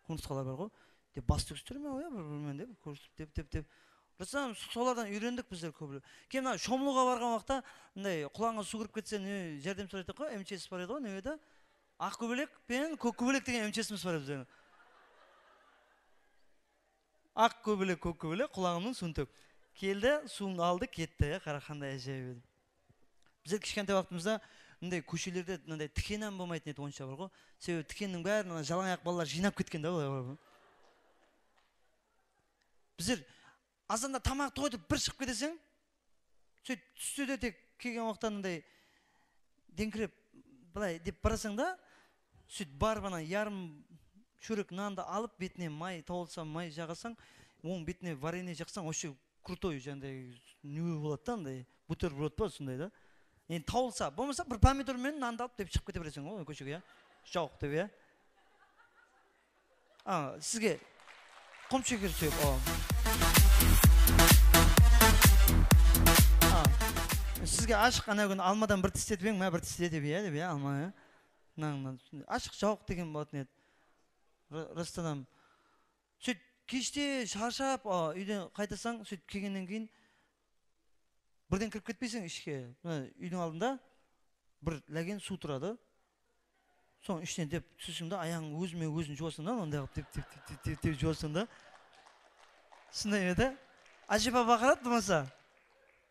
Qumırısqalar bar ǵoy. Dep bas kóstermey, ya, bir-biri menen dep kórip, dep, dep, dep. Ruslan, solardan úyrendik bizler kóbirek. Keyin mına shomılıwǵa barǵan waqıtta, mınday qulaǵıńa suw kirip ketse, ne, járdem soraydı ǵoy, M Ç S bar edi ǵoy, ne edi? Aq kóbelek penen kók kóbelek degen M Ç S'imiz bar edi bizlerdiń. Aq kóbelek, kók kóbelek, qulaǵımnıń suwın tók. Keldi, suwın aldı, ketti, ya, qara, qanday ájayıp edi. Bizler kishkentay waqtımızda mınday kóshelerde mınday tiken hám bolmaytın edi, onsha bir ǵoy. Sebebi tikenniń bárin ana jalań ayaq balalar jıynap ketken da, bılay qarap. Bizler azanda tamaqtı qoy dep bir shıǵıp keteseń, sóytip túste de tek kelgen waqıtta mınday deńkirep, bılay dep barasań da, sóytip barıp ana yarım shórek nandı alıp, betine may tawılsa, may jaǵasań, onıń betine varenie jaqsań, вообще крутой, janday, ne boladı da, anday, buterbrod pa, sonday da. Endi tawılsa, bolmasa bir pomidor menen nandı alıp dep shıǵıp kete bereseń ǵoy kóshege, ya. Jawıq dep, ya. A, sizge qum sheker suyap, a. A, sizge ashıq, ana kúni almadan bir tisletip eń, mına bir tisletip, ya, dep, ya, alma, ya. Mınańnan ashıq jawıq degen bolatın edi. Ra-, rastan hám. Sóyt keshte sharshap, a, úyden qaytasań, sóyt kelgennen keyin birden kirip ketpeyseń ishke. Mına úydiń aldında bir lágen suw turadı. Sonıń ishinen dep túseseń de, ayaǵıń ózińe óziń juwasań da, mınday qılıp dep, dep, dep, dep, dep, dep juwasań da. Sonday edi. Ájepa baqıradı bolmasa.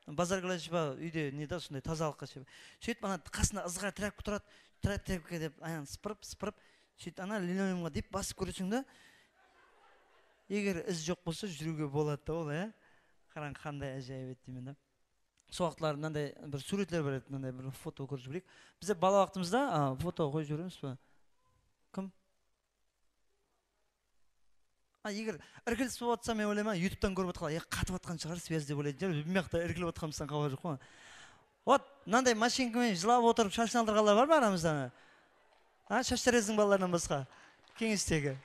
Bazargúl ájepa úyde ne da, sonday tazalıqqa shep. Sóytip ana qasında ızǵar trapka turadı, tra-, trapka dep ayağın sıpırıp, sıpırıp, sóytip ana linoleumǵa dep basıp kóreseń da. Eger iz joq bolsa, júriwge boladı da ol, ya. Qarań, qanday ájayıp edi deymen da. Sol waqıtları mınanday bir súwretler bar edi, mınanday bir foto kórip jibereyik. Bizde bala waqtımızda, a, foto qoyıp jiberemiz be? Kim? A, eger irkilis bolıp atsa, men oylayman, YouTube'tan kórip atqanlar, "E, qatıp atqan shıǵar, svyaz", dep oylaydı. Bilmey-aq ta, irkilip atqanımızdan xabar joq ǵoy. Вот, mınanday mashinka menen jılap otırıp shashın aldırǵanlar bar ma aramızda? Ha, Shashtarezdiń balalarınan basqa. Keńestegi.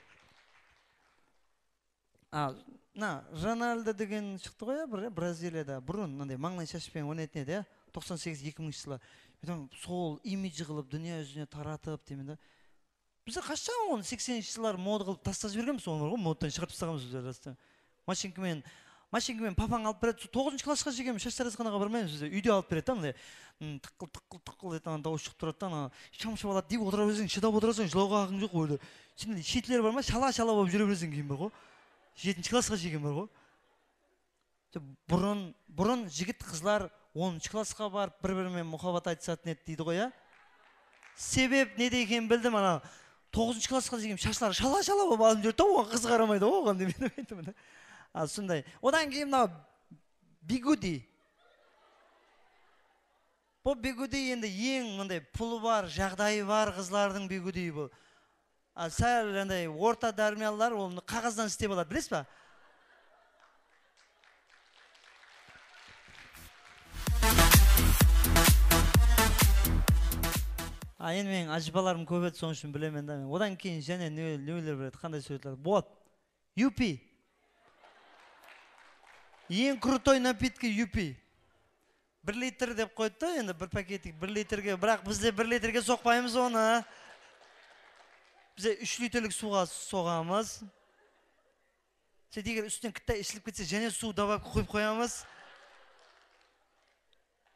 A, mına Ronaldo degen shıqtı ǵoy, ya, bir, ya, Braziliyada. Burın mınanday mańlay shash penen oynaytın edi, ya. Toqsan segiz, eki mıńınshı jıllar. Edim sol imidj qılıp dúnya júzine taratıp, deymen da. Bizler qashan onı sekseninshi jıllar moda qılıp taslap jibergenbiz, onı ǵoy, modadan shıǵarıp taslaǵanbız bizler, rasta. Mashinka menen, mashinka menen papań alıp beredi, toǵızınshı klassqa shekem shash tarasxanaǵa barmaymız bizler, úyde alıp beredi da, mınday, ım, tıqqıl, tıqqıl, tıqqıl etip, ana dawıs shıǵıp turadı da, ana, shamshıp aladı, deyip otıra berseń, shıdap otırasań, jılawǵa haqıń joq, oyda. Sende shiytleri bar ma, shala-shala bolıp júre bereseń keyin bar ǵoy. Jetinshi klassqa shekem bar ǵoy. Burın, burın jigit qızlar onınshı klassqa barıp bir-biri menen muhabbat aytısatın edi deydi ǵoy, ya. Sebep nede ekenin bildim, ana, toǵızınshı klassqa shekem shashları shala-shala bolıp alınıp júredi da, oǵan qız qaramaydı ǵoy, oǵan dep aytaman da. A, sonday. Odan keyin mınaw bigudi. Bul bigudi endi eń mınday pulı bar, jaǵdayı bar qızlardıń bigudi bul. A, sál anday orta dármiyanlar ol qaǵazdan islep aladı, bilesiz ba? A, endi meniń ájepalarım kóp edi, sonıń ushın bilemen da men. Odan keyin jáne ne, neler beredi, qanday súwretler? Вот. Yupi. Eń крутой напитки Yupi. Bir litr dep qoydı da, endi bir paketik bir litrge, biraq bizde bir litrge soqpaymız onı. Bizde úsh litrlik suwǵa soǵamız. Sóytip, eger ústinen kitta ishilip ketse, jáne suw добавка qoyıp qoyamız.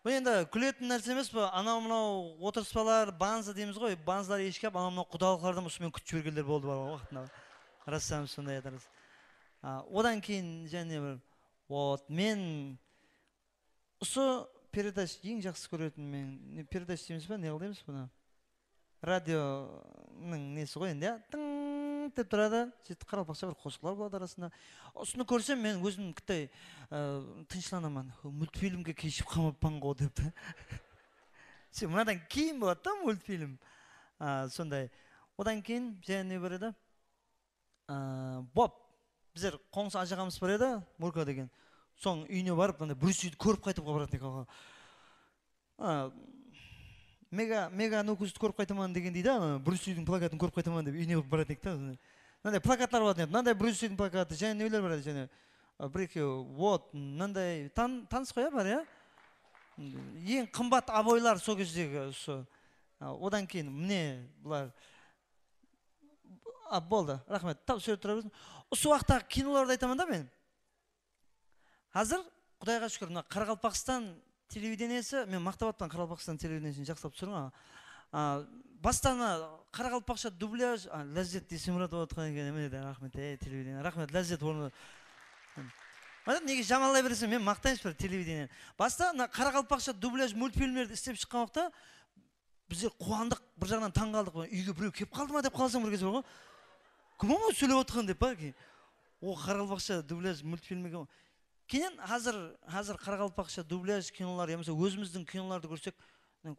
Bul endi kúletin nárse emes, bul anaw-mınaw otırıspalar, banza deymiz ǵoy, banzalar eshke alıp, anaw-mınaw qudalıqlardan usımen kútip jibergenler boldı bar waqtında. Rastan sonday edi, ras. A, odan keyin jáne bir, вот, men usı peredash eń jaqsı kóretin men, ne, peredash deymiz ba, ne qıl deymiz bunı? Radionıń nesi ǵoy endi, ya, tıń dep turadı, sóytip qaraqalpaqsha bir qosıqlar boladı arasında. Usını kórsem, men ózim kittay, ı, tınıshlanaman. Multfilmge keshigip qalmappan ǵo dep ta. Sen mınadan keyin boladı da multfilm. A, sonday. Odan keyin jáne ne bar edi? A, bop. Bizler qońsı ájaǵamız bar edi, Murka degen. Sonıń úyine barıp, mınday Brus Lidi kórip qaytıp baratın edik. A, Mega, Mega Nukustı kórip qaytaman degendey da, ana, Brus Lidiń plakatın kórip qaytaman dep úyine barıp baratın edik ta. Mınanday plakatlar bolatuǵın edi. Mınanday Brus Lidiń plakatı, jáne neler bar edi jáne? A, bir-ekew, вот, mınanday tan-, tanıs ǵoy, ya, bar, ya? Eń qımbat oboylar sol gezdegi usı. A, odan keyin, mine, bular. A, boldı, raxmet. Tap súwret tura bersin. Usı waqıttaǵı kinolardı aytaman da men. Házir, Qudayǵa shúkir, mına Qaraqalpaqstan televideniesi, men maqtap atpan Qaraqalpaqstan televideniesın, jaqsılap túsiriń, a. A, basta mına qaraqalpaqsha dublyaj, a, Lázzet Duysemuratov otırǵan eken, mine de, raxmet, ey, televidenie, raxmet, Lázzet ornı. Mana nege jamanlay bereseń, men maqtayınshı bir televidenieni. Basta mına qaraqalpaqsha dublyaj multfilmlerdi islep shıqqan waqıtta, bizler quwandıq, bir jaǵınan tań qaldıq. Úyge birew kelip qaldı ma dep qalasań bir kez bar ǵoy. Kim oǵan sóylep otırǵan dep pa keyin. O, qaraqalpaqsha dublyaj multfilm eken. Keyin házir, házir qaraqalpaqsha dublyaj kinolar yamasa ózimizdiń kinolardı kórsek,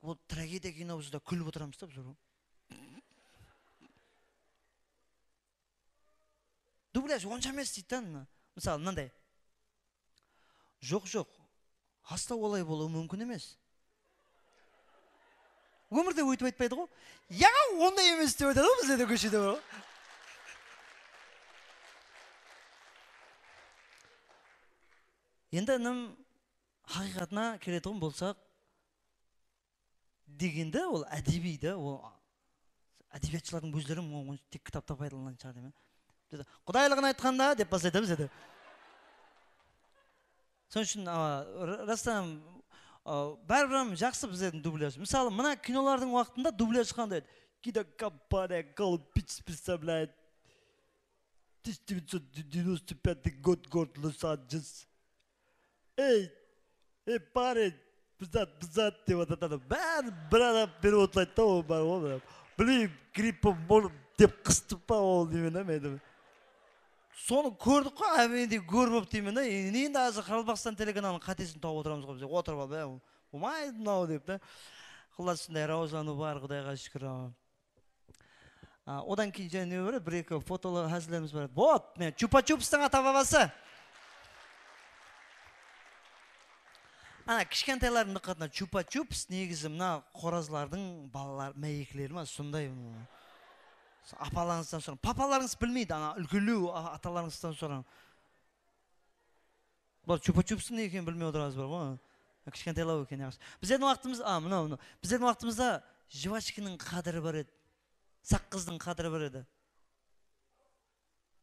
ol tragediya kino bolsa da kúlip otıramız da bizler. Dublyaj onsha emes deydi da, mına. Mısalı, mınanday. Joq, joq. Asla olay bolıwı múmkin emes. Ómirde óytip aytpaydı ǵo. Ya, onday emes dep aytadı ǵo bizlerde kóshede bar ǵo. Endi inim haqıyqatına keletuǵın bolsaq, degende ol ádebiy da, ol Ádebiyatshılardıń ózleri tek kitapta paydalanǵan shıǵar deymen. Bizde qudaylıǵın aytqanda dep baslaydı bizde. Sonıń ushın, a, ra-, rastan, a, báribir hám jaqsı bizlerdiń dublyaj. Mısalı, mına kinolardıń waqtında dublyaj qanday edi? Кинокомпания Колумбич представляет тысяча девятьсот девяносто пятый год, город Лос-Анджелес. Ey, ey, парень, bzat, bzat dep atadı. Bári bir adam berip otlaydı da, ol bar, ol bar. Блин, гриппом, может, dep qıstı pa ol deymen da men. Sonı kórdik ǵoy, ábedi gór bolıp deymen da. Endi, endi házir Qaraqalpaqstan telekanalınıń qátesin tawıp otıramız ǵoy, biz otırıp alıp, "Á, bolmaydı mınaw," dep ta. Qıllas, usınday rawajlanıw bar, Qudayǵa shúkir. A, odan keyin jáne ne bar edi? Bir-eki fotolı házillerimiz bar edi. Вот, mine, Chupa-Chupstıń ata-babası. Ana, kishkentaylardıń dıqqatına, Chupa-Chups negizi mına qorazlardıń balalar, máyekleri ma, sonday. Apalańızdan sorań. Papalarıńız bilmeydi, ana, úlkenlew a-, atalarıńızdan sorań. Bular chupa-chupstıń ne ekenin bilmey otıramız bar ǵoy. Kishkentaylaw eken, yaqshı. Bizlerdiń waqtımız, a, mınaw, mınaw. Bizlerdiń waqtımızda jvachkiniń qádiri bar edi. Saqqızdıń qádiri bar edi.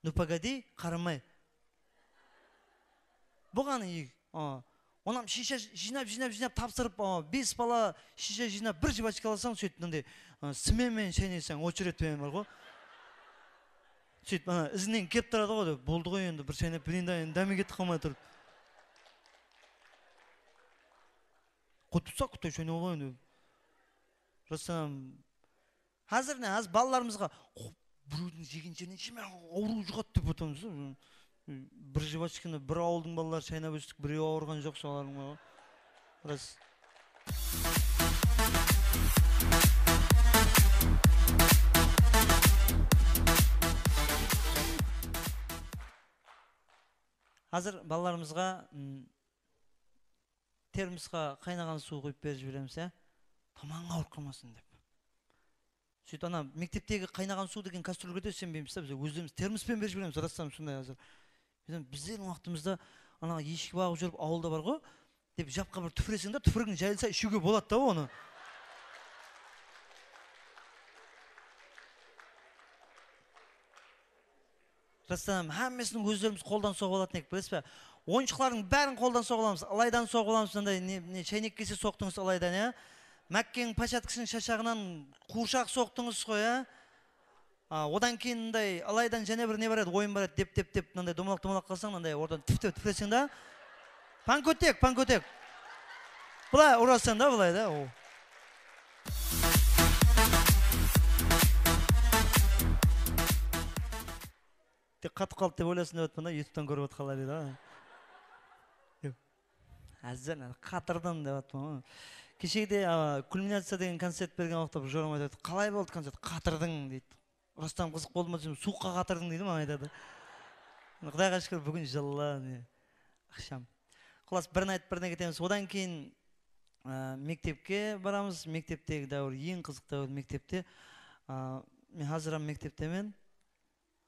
Ну, погоди, qaramay. Buǵan iyik. A. Onam shisha jıynap, jıynap, jıynap tapsırıp, a, bes bala shisha jıynap, bir jvachka alasań, sóytip, mınday, a, smen menen shaynayseń, очередь penen bar ǵoy. Sóytip, ana, izińnen kelip turadı ǵoy, dep, boldı ǵoy endi, bir shaynap bereyin da, endi dámi ketip qalmay turıp. Qutsa, qutay shaynap alayın, dep. Rastan, házir ne, házir balalarımızǵa, "Qo-, birewdiń jegen jerinen jeme, awırıw juǵadı," dep otırmız da. Bir jvachkini bir awıldıń balaları shaynap óstik, birewi awırǵan joq, solardıń bar ǵoy. Ras. Házir balalarımızǵa, m, termosqa qaynaǵan suw quyıp berip jiberemiz, ya. Tamanǵa awırıp qalmasın dep. Sóytip, ana, mekteptegi qaynaǵan suw degen kastrolge de isenbeymiz da, biz ózlerimiz termospenen berip jiberemiz, rastan sonday házir. Bizden, bizlerdiń waqtımızda ana eshki baǵıp júrip awılda bar ǵoy, dep japqa bir túpireseń da, túpirigiń jayılsa ishiwge boladı da onı. Rastan, hámmesiniń ózlerimiz qoldan soǵıp alatın edik, bilesiz be? Oyınshıqlardıń bárin qoldan soǵıp alamız, ılaydan soǵıp alamız, mınday ne, ne, shaynek kese soqtıńız ılaydan, ya? Mákkeniń pachatkisin shashaǵınan quwırshaq soqtıńız ǵoy, ya? A, odan keyin mınday ılaydan jáne bir ne bar edi, oyın bar edi, dep, dep, dep, mınday domalaq, domalaq qılsań, mınday oradan tif, tif, tif, tifleseń da. Pankotek, pankotek. Bılay urasań da, bılay da. O. Tek qatıp qaldı dep oylasın dep atırman da, YouTube'tan kórip atqanlar deydi, a. Házir qatırdım dep atırman ǵoy. Keshegide, a, Kulminaciya degen koncert bergen waqıtta bir joram aytadı, "Qalay boldı koncert?" "Qatırdıń," deydi. Rastan, qızıq boldı ma desem, "Suwıqqa qatırdıń," deydi, maǵan aytadı. Qudayǵa shúkir, búgin jıllı, ne, aqsham. Qıllas, birin aytıp, birine ketemiz. Odan keyin, a, mektepke baramız. Mekteptegi dáwir, eń qızıq dáwir mektepte. A, men házir hám mekteptemen.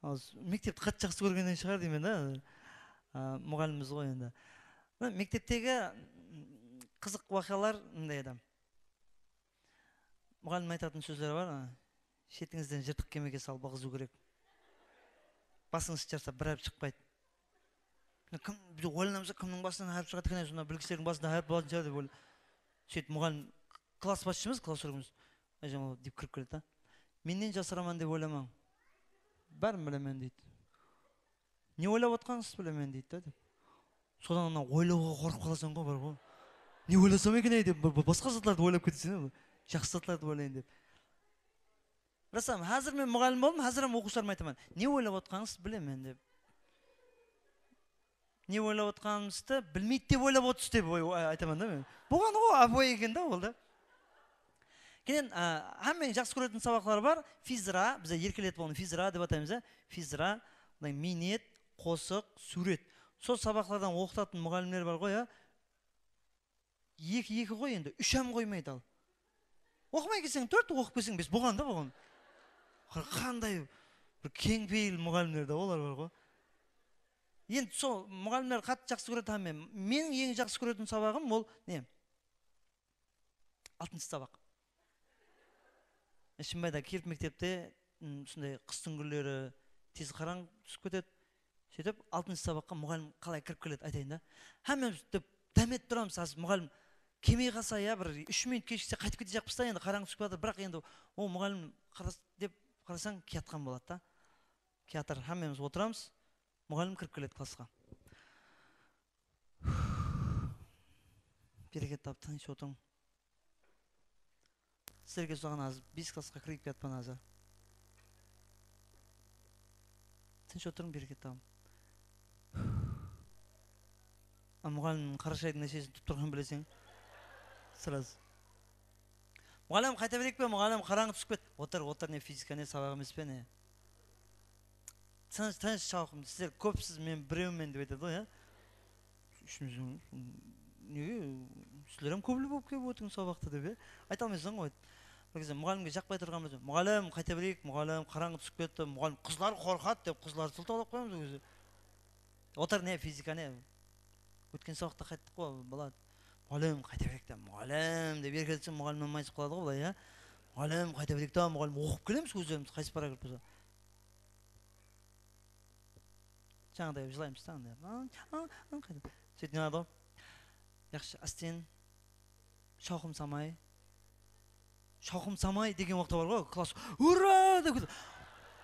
Al, s-, mektepti qattı jaqsı kórgennen shıǵar deymen da. A, muǵallimbiz ǵoy endi. Mına mekteptegi, mm, qızıq waqıyalar mınday edi. Muǵallim aytatın sózleri bar, a, "Shetińizden jırtıq kemeke salıp aǵızıw kerek. Basıńız jarsa, bir hárip shıqpaydı." Mına kim, biz oylanamız, kimniń basınan hárip shıǵadı eken, sonda bilgisizlerdiń basında hárip bolatın shıǵar dep oyla-, sóytip muǵallim, klass basshımız, klass úlkenimiz, Ayjamal dep kirip keledi da. "Mennen jasıraman dep oylamań. Bárin bilemen," deydi. "Ne oylap otqanıńızdı bilemen," deydi da, dep. Sodan ana oylawǵa qorqıp qalasań ǵoy, bar ǵoy. "Ne oylasam eken-ey?" dep, bir, bir basqa zatlardı oylap keteseń, jaqsı zatlardı oylayın dep. Rastan, házir men muǵallim boldım, házir hám oqıwshılarıma aytaman. "Ne oylap otqanıńızdı bilemen," dep. "Ne oylap otqanımızdı bilmeydi dep oylap otırsız," dep oy-, oy-, aytaman da men. Bolǵan ǵoy, ápiwayı eken da, ol da. Keyin, a, hámmeniń jaqsı kóretin sabaqları bar. Fizra, biz erkeletip onı fizra dep ataymız, a. Fizra, mıynet, qosıq, súwret. Sol sabaqlardan oqıtatın muǵallimler bar ǵoy, a. Eki, eki ǵoy endi, úsh hám qoymaydı al. Oqımay kelseń tórt, oqıp kelseń bes, bolǵan da bolǵan. Qar-, qanday bir keń peyil muǵallimler de olar bar ǵoy. Endi sol muǵallimler qattı jaqsı kóredi hám men. Meniń eń jaqsı kóretin sabaǵım ol ne? Altınshı sabaq. Shımbayda kelip mektepte, m, usınday qıstıń kúnleri tez qarań túsip ketedi. Sóytip, altınshı sabaqqa muǵallim qalay kirip keledi, aytayın da. Hámmemiz dep dámet turamız, házir muǵallim kelmey qalsa, ya, bir úsh minut keshikse qaytıp ketejaqpız da, endi qarań túsip kiyatır, biraq endi o muǵallim qaras-, dep qarasań, kiyatqan boladı da. Kiyatır, hámmemiz otıramız, muǵallim kirip keledi klassqa. Bereket tap, tınısh otırıń. Sizlerge usaǵan házir bes klassqa kirip kiyatpan házir. Tınısh otırıń, bereket tap. A, muǵallim qarashaydıń neshesin tutıp turǵanın bileseń. Sraz. Muǵallim, qayta bereyik pe, muǵallim, qarań túsip ket. Otır, otır, ne fizika, ne sabaq emes pe, ne? Tınısh, tınısh, Shawqım, sizler kópsiz, men birewmen, dep aytadı ǵoy, ya. Ishimizden, nege, sizler hám kóplep bolıp kelip ótiń sabaqta, dep, ya. Ayta almaysań ǵoy. Bir gezde muǵallimge jaqpay turǵanımız, muǵallim, qayta bereyik, muǵallim, qarań túsip ketti, muǵallim, qızlar qorqadı, dep, qızlardı sıltawlap qoyamız, o gezde. Otır, ne, fizika, ne? Ótken sabaqta qayttıq ǵoy, bala. Muǵallim, qayta bereyik ta, muǵallim, dep erkeletsiń, muǵallim mayısıp qaladı ǵoy, bılay, ya. Muǵallim, qayta bereyik ta, muǵallim, oqıp kelemiz ózlerimiz, qaysı paragraf bolsa. Jańaday jılaymız da, anday. A, a, a, qayta. Sóytip, ne qıladı ǵoy? Yaqshı, ásten. Shawqım samay. Shawqım samay degen waqıtta bar ǵoy, klass, "Ura!" dep ketedi.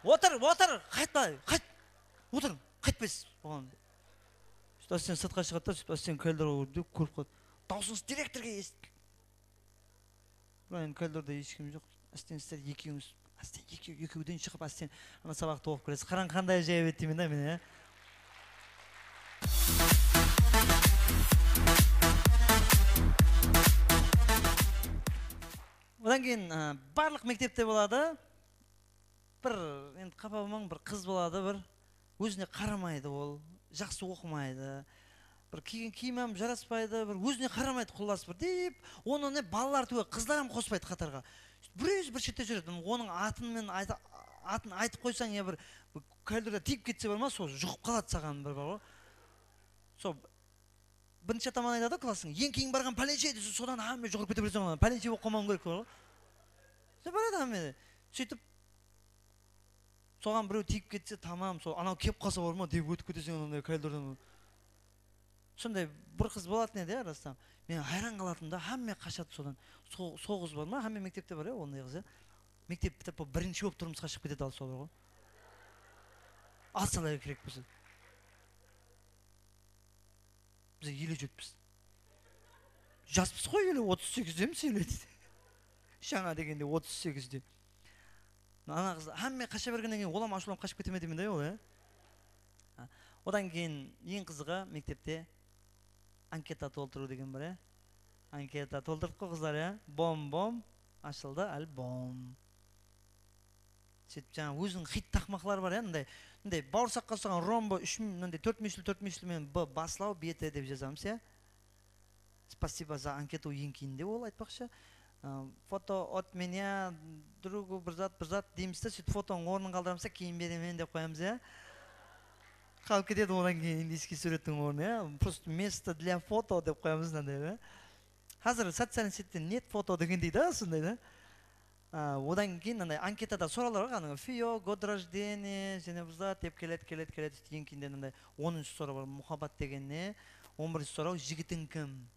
"Otır, otır, qaytpa, qayt. Otır, qaytpaysız." Oǵan. Sóytip ásten sırtqa shıǵadı da, sóytip ásten koridorǵa kórip qaladı. Dawısıńız direktorǵa esitken. Bul endi koridorda hesh kim joq. Ásten sizler ekewińiz, ásten ekew, ekewden shıǵıp, ásten ana sabaqtı oqıp kiresiz. Qarań, qanday ájayıp edi deymen da men, ya. Odan keyin, a, barlıq mektepte boladı. Bir, endi qapa bolmań, bir qız boladı, bir ózine qaramaydı ol, jaqsı oqımaydı. Bir kiygen kiyim hám jaraspaydı, bir ózine qaramaydı, qullas, bir deyip, onı ne balalar túgil, qızlar hám qospaydı qatarǵa. Birew bir shette júredi, onıń atın men ayta-, atın aytıp qoysań, ya bir, bir koridorda tiyip ketse bar ma, sol juǵıp qaladı saǵan bir bar ǵoy. Sol birinshi ataman aytadı, klasstıń eń keyin barǵan pálenshey dese, sodan hámme juwırıp kete berseń, odan pálenshey bolıp qalmawıń kerek bar ǵoy. Sen baradı hámme. Sóytip, soǵan birew tiyip ketse, tamam, sol anaw kelip qalsa bar ma, dep ótip keteseń onday koridordan. Sonday bir qız bolatın edi, ya, rastan. Men hayran qalatınmın da, hámme qashadı sodan. Sol, sol qız bar ma, hámme mektepte bar, ya, onday qız, ya. Mektep pitip, birinshi bolıp turmısqa shıǵıp ketedi, al, sol bar ǵoy. Assalay kerek bolsa. Biz ele júrippiz. Jaspız ǵoy, ele, otız segizdemiz, ele, deydi. Jańa degende otız segizde. Ana qız, hámme qasha bergennen keyin, olam ashıwlanıp qashıp kete me deymen da, ol, ya. Ha. Odan keyin eń qızıǵı mektepte anketa toltırıw degen bar, ya. Anketa toltırdıp qoy, qızlar, ya. Bom, bom, ashıldı albom. Sóytip, jańa óziniń xit taqmaqları bar, ya, mınday, mınday bawırsaqqa usaǵan romba úsh, mınday tórt múyeshli, tórt múyeshli menen B baslaw beti dep jazamız, ya. Спасибо за анкету, eń keyinde ol aytpaqshı. Aa, фото от меня другу bir zat, bir zat deymiz de, sóytip fotonıń ornın qaldıramız da, keyin beremen dep qoyamız, ya. Qalıp ketedi odan keyin indiyskiy súwrettiń ornı, ya. Просто место для фото dep qoyamız mınanday, ya. Házir socialnıy sette нет фото degendey da, sonday da. A, odan keyin mınanday anketada sorawlar bar, anaw фИО, год рождения, jáne bir zat dep keledi, keledi, keledi. Sóytip, eń keyinde mınanday onınshı soraw bar, muhabbat degen ne? On birinshi soraw, jigitiń kim?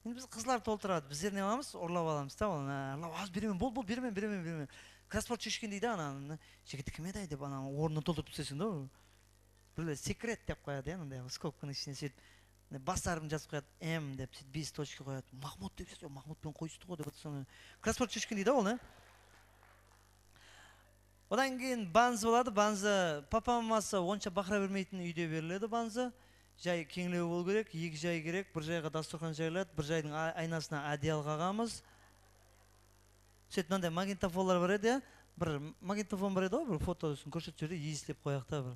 Endi biz qızlar toltıradı, bizler ne qılamız? Urlap alamız da, ol, a, urlap, az beremen, bol, bol, beremen, beremen, beremen. Krossvord sheshken deydi, ana, jigiti kim edi-ay dep, ana, ornına toltırıp túseseń da, ol. Birewler секрет dep qoyadı, ya, mınday skobkanıń ishine sóytip. Mine, baslarım jazıp qoyadı, M dep, sóytip, bes точка qoyadı. Mahmud dep jazıp, Mahmud penen qoyıstı ǵoy dep atırsań. Krossvord sheshken deydi ol, ne? Odan keyin banzı boladı, banzı papa maması onsha baqıra bermeytin úyde beriledi banzı. Jay keńlew bolıw kerek, eki jay kerek, bir jayǵa dasturxan jayıladı, bir jaydıń a-, aynasına ádiyalıq aǵamız. Sóytip, mınanday magnitofonlar bar edi, ya. Bir magnitofon bar edi ǵoy, bir fotosun kórsetip júrdi, eslep qoyaq ta, bir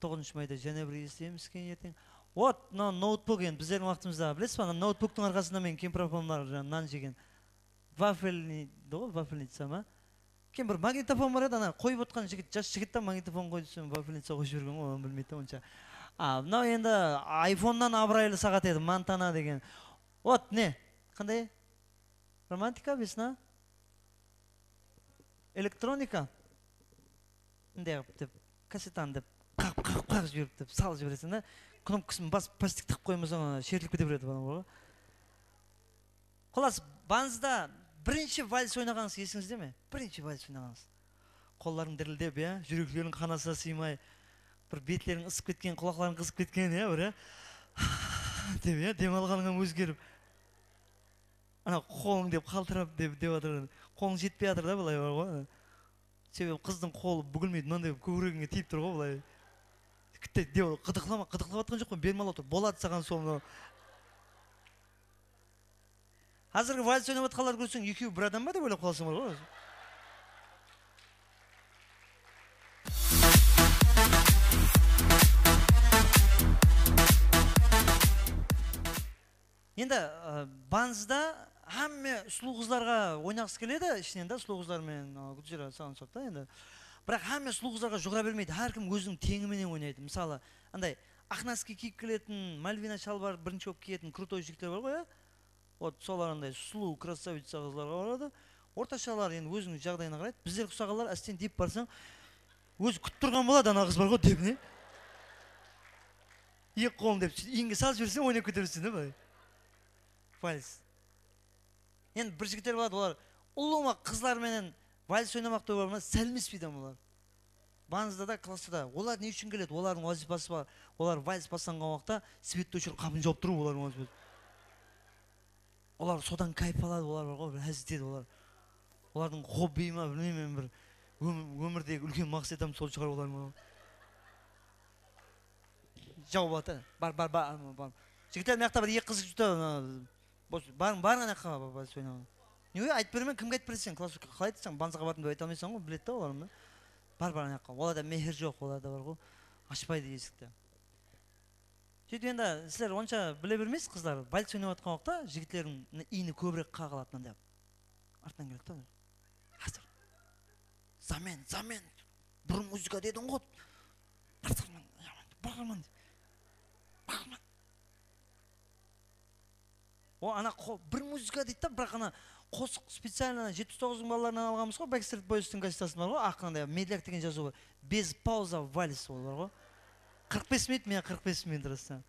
toǵızınshı mayda jáne bir esleymiz eken erteń. Вот, mına noutbuk endi bizlerdiń waqtımızda, bilesiz ba, ana noutbuktıń arqasında men kempir apamlar jańa nan jegen. Вафельный deydi ǵoy, вафельница ma? Keyin bir magnitofon bar edi, ana qoyıp otqan jigit, jas jigit ta magnitofon qoy desem, вафельница qoyıp jibergen ǵoy, onı bilmeydi de onsha. A, mınaw endi iPhonenan abıraylı saǵat edi, Montana degen. Вот, ne? Qanday? Romantika, весна? elektronika, mınday qılıp dep, kassetanı dep, qaqıp, qaqıp, qaqıp jiberip dep, salıp jibereseń da. Knopkasın basıp, plastik tıqıp qoymasań, ona shertilip kete beredi, bala, ǵoy. Qulas, banzıda birinshi vals oynaǵanıńız esińizde me? Birinshi vals oynaǵanıńız. Qollarıń dirildep, ya, júrekleriń qanasa sıymay, bir betleriń ısıp ketken, qulaqlarıń qızıp ketken, ya, bir, ya, dep, ya, dem alǵanıń hám ózgerip. Ana, qolıń dep qaltırap, dep, dep atır. Qolıń jetpey atır da, bılay bar ǵoy. Sebebi qızdıń qolı búgilmeydi, mınanday kókiregińe tiyip tur ǵoy, bılay. Kitte, dep, ǵıdıqlama, ǵıdıqlap atqan joq pa, bermalov tur. Boladı saǵan sol mınaw. Házirgi vals oynap atqanlardı kórseń, ekewi bir adam ba dep oylap qalasań ǵoy. Endi, ı, banzıda hámme sulıw qızlarǵa oynaǵısı keledi, ishinen de sulıw qızlar menen, ı, Gúlziyra saǵan usap ta endi. Biraq hámme sulıw qızlarǵa juǵıra bermeydi, hár kim óziniń teńi menen oynaydı. Mısalı, anday aq noski kiyip keletin, Malvina shalbar birinshi bolıp kiyetin krutoy jigitler bar ǵoy, ya? Вот, solar anday sulıw, krasavitsa qızlarǵa baradı. Ortashalar endi óziniń jaǵdayına qaraydı. Bizlerge usaǵanlar ásten dep barsań, ózi kútip turǵan boladı, ana qız bar ǵoy, dep, ne? Eki qolın dep, sóytip, iynge salıp jiberseń, oynap kete bereseń de, bılay. Vals. Endi bir jigitler boladı, olar ulıwma qızlar menen vals oynamaq dep olar ma, sálmespeydi olar. Banzıda da, klassta da. Olar ne ushın keledi? Olardıń wazıypası bar. Olar vals baslanǵan waqıtta svetti óshirip, qapın jawıp turıw olardıń wazıypası. Olar sodan kayf aladı, olar bar ǵoy, bir ház etedi olar. Olardıń xobbiyi ma, bilmeymen, bir ómi-, ómirdegi úlken maqsetim sol shıǵar olardıń. Jawıp atır. Bar, bar, bar, bar. Jigitler, mıyaqta bir eki qız júripti, ana, bos, barıń, barıń anaqqa, bar, bar, soynań. Ne, aytıp beremen, kimge aytıp bereseń? Klass, qalay aytasań? Banzıǵa bardım dep ayta almaysań ǵoy, biledi da olar da. Bar, bar, anaqqa. Olarda mehir joq, olarda bar ǵoy. Ashpaydı esikti. Sóytip endi sizler onsha bile bermeysiz, qızlar. Vals oynap atqan waqıtta jigitlerdiń iyni kóbirek qaǵıladı, mınday. Artınan keledi da. Házir. Zamen, zamen. Bir muzıka dediń ǵoy. Barman, barman, barman. O, ana, qo-, bir muzıka deydi da, biraq ana qosıq specialno ana jetpis toǵızdıń balalarınan alǵanbız ǵoy, Backstreet Boystıń kassetasın bar ǵoy, aq qanday, medlyak degen jazıw bar. Без паузы вальс ol bar ǵoy. Qırq bes minut, men qırq bes minut, rastan.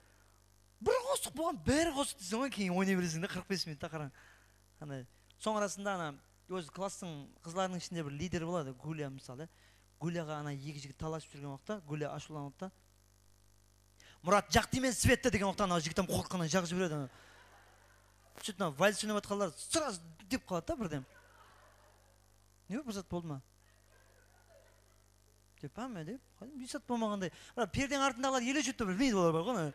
Bir qosıq bolǵan, bári qosıq deyseń ǵoy, keyin oynay bereseń de, qırq bes minut ta qarań. Qanday. Soń arasında ana ózi klasstıń qızlarınıń ishinde bir lider boladı, Gulya mısalı. Gulyaǵa ana eki jigit talasıp júrgen waqıtta, Gulya ashıwlanıp ta, Murat, jaq deymen svetti degen waqıtta anaw jigit hám qorqqannan jaǵıp jiberedi. Sóytip mına vals oynap atqanlar srazı dep qaladı da birden. Ne, bir zat boldı ma? Dep pa, men dep. Házir bir zat bolmaǵanday. Mına perdeniń artındaǵılar ele júripti, bilmeydi olar bar ǵoy.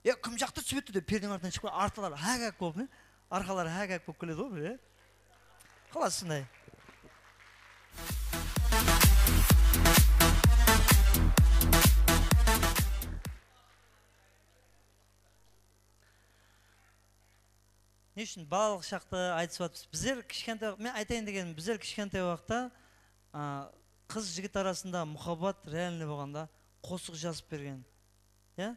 Ya, kim jaqtı svetti dep perdeniń artınan shıǵıp, arqaları hák-hák bolıp, ne? Arqaları hák-hák bolıp keledi ǵoy bir, ya. Xalas, usınday. Ne ushın balalıq shaqtı aytısıp atırmız? Bizler kishkentay, men aytayın degenim, bizler kishkentay waqıtta, a, qız jigit arasında muhabbat realnıy bolǵanda qosıq jazıp bergen. Ya?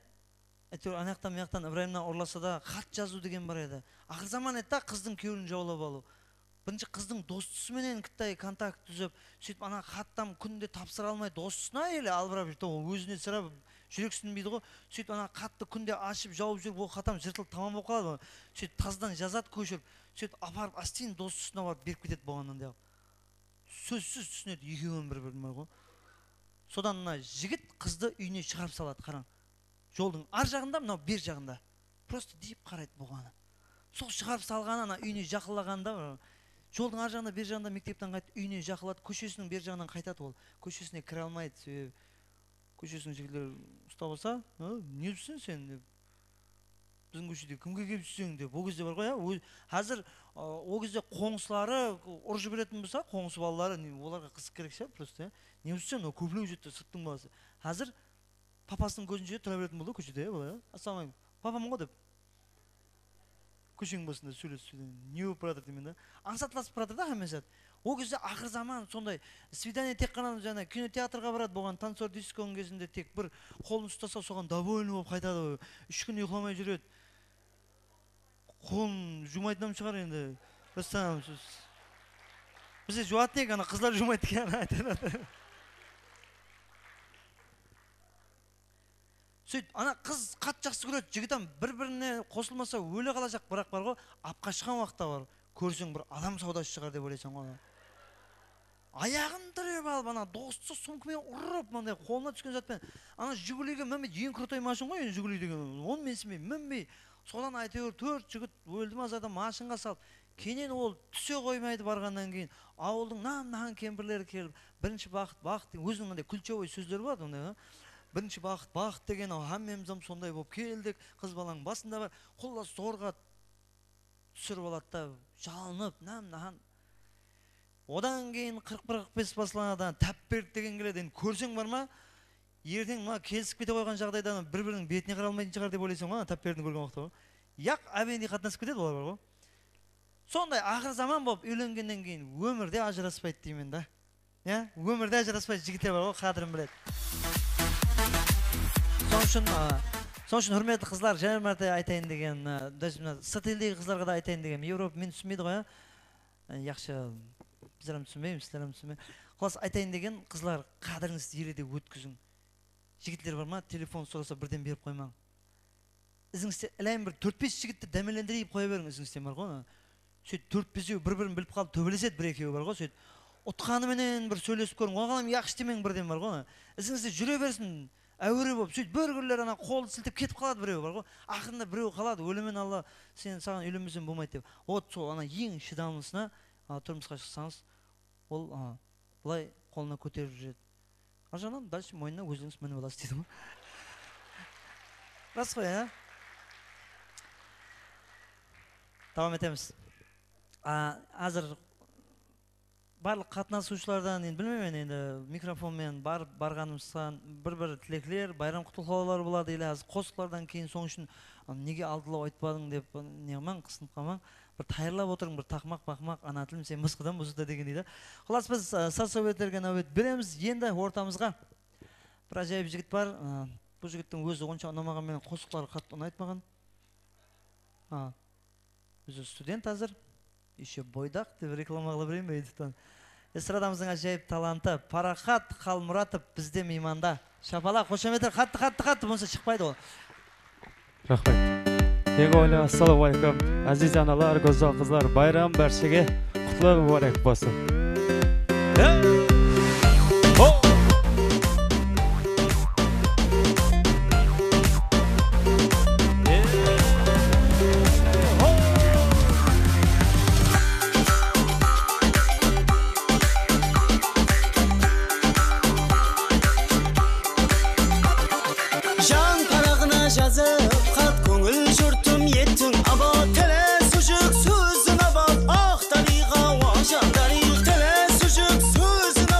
Áytewir, anaqtan, mıyaqtan Ibrayımnan urlasa da, xat jazıw degen bar edi. Aqır zaman edi da, qızdıń kewlin jawlap alıw. Birinshi qızdıń dostısı menen kittay kontakt dúzip, sóytip ana xattan kúnde tapsıra almay dostısına ele albırap júrdi, ol ózine sirá júreksínbeydi ǵoy. Sóytip ana xattı kúnde ashıp, jawıp júrip, ol xatam jırtılıp tamam bolıp qaladı ǵoy. Sóytip tazdan jazadı, kóshirip, sóytip aparıp, ásteyin dostısına barıp berip ketedi bolǵannan deyaq. Sózsiz túsinedi, ekewi bir-birin bar ǵoy. Sodan mına jigit qızdı úyine shıǵarıp saladı, qarań. Joldıń ar jaǵında, mınaw ber jaǵında. Prosto deyip qaraydı bolǵanı. Sol shıǵarıp salǵanı, ana úyine jaqınlaǵanda, joldıń ar jaǵında, ber jaǵında mektepten qaytıp úyine jaqınladı, kóshesiniń ber jaǵınan qaytadı ol. Kóshesine kire almaydı, sebebi kóshesiniń jigitleri ustap alsa, "A, ne júrseń sen?" dep. "Biziń kóshede kimge kelip júrseń?" dep. Ol gezde bar ǵoy, ya, ó-, házir, a, ol gezde qońsıları urıp jiberetin bolsa, qońsı balaları, ne, olarǵa qızıq kerek shıǵar prosto, ya. Ne júrseń, o kóplew júrdi, sırttıń balası. Házir papasınıń kózin júredi, tura beretin boldı kóshede, ya, bala, ya. "Assalawma aleykum, papam ǵoy," dep. Kósheniń basında sóylesip, sóylesip, ne bolıp baratır deymen da. Ańsatlasıp baratır da hámme zat. Ol gezde aqır zaman sonday svidanie tek ǵana jańa kinoteatrǵa baradı bolǵan, tancer diskoń gezinde tek bir qolın ustasa, soǵan довольный bolıp qaytadı. Úsh kún uyıqlamay júredi. Qolın juwmaytın hám shıǵar endi. Расстаемся. Bizde juwatın eken, ana qızlar juwmaydı eken, ana aytadı. Sóyt, ana qız qat jaqsı kóredi, jigit hám bir-birine qosılmasa óle qalajaq, biraq bar ǵoy, apqa shıqqan waqıtta bar. Kórseń, bir adam sawdası shıǵar dep oylaysań ǵoy. Ayaǵın tirep alıp, ana dostı sumka menen urıp, mınday qolına túsken zat penen. Ana Jiguliga minbey, eń krutoy mashın ǵoy, endi Jiguli degen. Onı men minbeymen, minbey. Sodan áytewir tórt jigit óldi ma, azardan mashinǵa salıp. Keyin ol túse qoymaydı barǵannan keyin. Awıldıń nam-nahan kempirleri kelip, birinshi baxıt, baxıt degen, óziniń mınday kúlchavoy sózleri boladı, mınday, a? Birinshi baxıt, baxıt degen, aw, hámmemiz hám sonday bolıp keldik. Qız balań basında bar. Qullas, zorǵa túsirip aladı da, jalınıp, nam-nahan. Odan keyin qırq bir, qırq bes baslanadı, tap berdi degen keledi. Endi kórseń bar ma, erteń mına kelisip kete qoyǵan jaǵdayda bir-biriniń betine qara almaytın shıǵar dep oylaysań ǵoy, ana tap berdini kórgen waqıtta ǵoy. Yaq, ábedi qatnasıp ketedi olar bar ǵoy. Sonday aqır zaman bolıp, úylengennen keyin ómirde ajıraspaydı deymen da. Ya, ómirde ajıraspaydı jigitler bar ǵoy, qádirin biledi. Sonıń ushın, a, sonıń ushın, húrmetli qızlar, jáne bir márte aytayın degen, a, даже mına sırt eldegi qızlarǵa da aytayın degen, Evropa meni túsinbeydi ǵoy, a. E, yaqshı, bizler hám túsinbeymiz, sizler hám túsinbey. Qulas, aytayın degen, qızlar, qádirińizdi ele de ótkiziń. Jigitler bar ma, telefon sorasa, birden berip qoymań. Izińizde ilayın bir tórt-bes jigitti dámelendirip qoya beriń, izińizde bar ǵoy, ana. Sóytip tórt-besewi bir-birin bilip qalıp, tóbelesedi bir-ekewi bar ǵoy, sóytip. Utqanı menen bir sóylesip kóriń, oǵan hám yaqshı demeń, birden bar ǵoy, ana. Izińizde júre bersin. Áwere bolıp, sóytip bir kúnler ana qoldı siltep ketip qaladı birew bar ǵoy. Aqırında birew qaladı, ólemen Alla, sen, saǵan úylenbesem bolmaydı dep. Вот, sol ana eń shıdamlısına, a, turmısqa shıqsańız, ol, a, bılay qolına kóterip júredi. Arjaǵınan дальше moynına ózińiz minip alasız deydi ǵoy. Ras ǵoy, a? Dawam etemiz. A, házir barlıq qatnasıwshılardan, endi bilmeymen, endi mikrofon menen barıp barǵanımızdan bir-bir tilekler, bayram qutlıqlawlar boladı, ele házir qosıqlardan keyin, sonıń ushın, a, nege aldılaw aytpadıń dep, ne qılmań, qısınıp qalmań. Bir tayarlap otırıń, bir taqmaq-paqmaq, ana tilim sen basqadan bolsa da degendey da. Qulas, biz, a, saz sáwbetlerge náwbet beremiz. Endi ortamızǵa bir ájayıp jigit bar. A, bul jigittiń ózi onsha unamaǵan menen qosıqları qattı unaydı maǵan. A. Ózi student házir. Ещё boydaq dep reklama qıla bereyin be, YouTubetan. Estradamızdıń ájayıp talantı Paraxat Qalmuratov bizde miymanda. Shapalaq, xoshametler, qattı, qattı, qattı, bolmasa shıqpaydı ol. Raxmet. Eń áwele, assalamu aleykum. Áziz analar, gózzal qızlar, bayram bárshege qutlı múbárek bolsın. Jan paraǵına jazıp xat, kóńil jurtım ettiń abad. Tili sújik, sóziń abad, aq dariyǵa, jan dariyǵa. Tili sújik, sóziń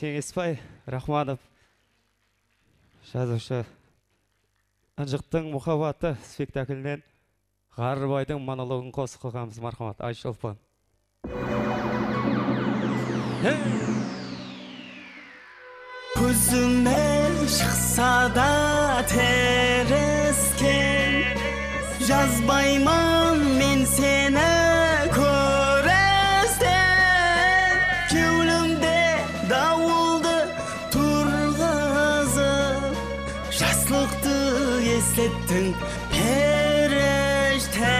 Keńesbay Raxmanov, jazıwshı, Injıqtıń muhabbatı spektaklinen Ǵarrıbaydıń monologın qosıq qılǵanbız, marhamat, Ayshulpan. Kózime shıqsa da teresken, jazbayman men seni kórestem. Kewlimde dawıldı turǵızıp, jaslıqtı eslettiń, perishte.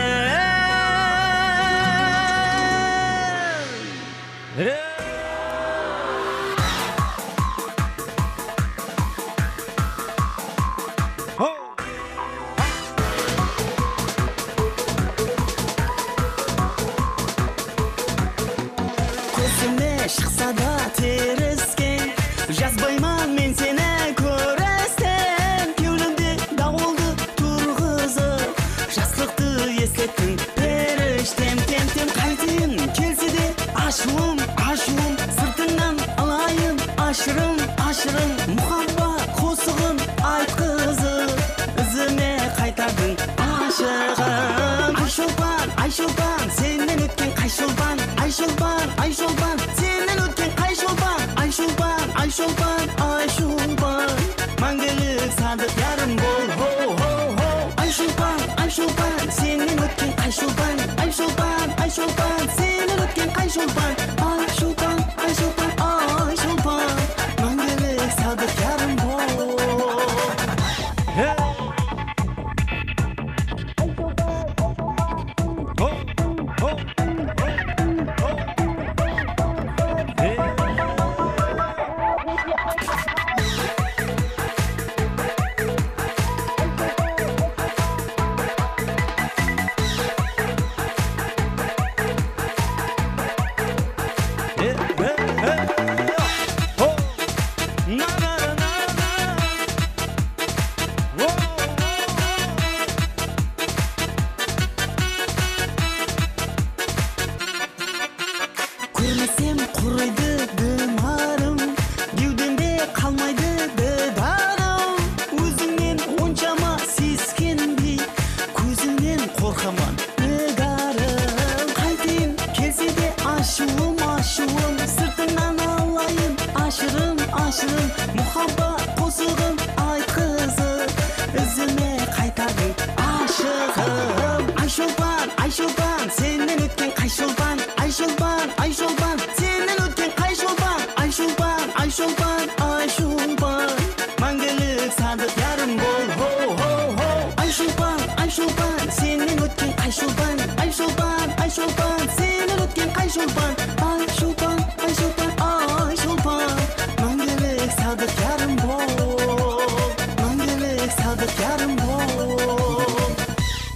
Kózime shıqsa da teresken, jazbayman men seni kórestem. Kewlimde dawıldı turǵızıp, jaslıqtı eslettiń, perishtem. Tem-tem qayteyin, kelse de ashıwım, ashıwım, sırtıńnan alayın, ashırım, ashırım, muhabbat qosıǵın aytqızıp, izime qaytardıń, ashıǵım. Ayshulpan, Ayshulpan, sennen ótken qay shulpan? Ayshulpan, Ayshulpan, sennen ótken qay shulpan? Ayshulpan, Ayshulpan, Ayshulpan, máńgilik sadıq yarım bol, ho, ho, ho. Ayshulpan, Ayshulpan, sennen ótken qay shulpan? Ayshulpan, Ayshulpan, sennen ótken qay shulpan? Ayshulpan, Ayshulpan, Ayshulpan, máńgilik sadıq yarım bol. Kórmesem qurıydı dımarım, gewdemde qalmaydı didarım. Ózińnen onshama seskenbey, kózińnen qorqaman, nigarım. Qayteyin, kelse de ashıwım, ashıwım, sırtıńnan alayın, ashırım, ashırım, muhabbat qosıǵın aytqızıp, izime qaytardıń, ashıǵım. Ayshulpan, Ayshulpan, sennen ótken qay shulpan? Ayshulpan, Ayshulpan, sennen ótken qay shulpan? Ayshulpan, Ayshulpan, Ayshulpan, máńgilik sadıq yarım bol, ho, ho, ho. Ayshulpan, Ayshulpan, sennen ótken qay shulpan? Ayshulpan, Ayshulpan, sennen ótken qay shulpan? Ayshulpan, Ayshulpan, Ayshulpan, máńgilik sadıq yarım bol, máńgilik sadıq yarım bol.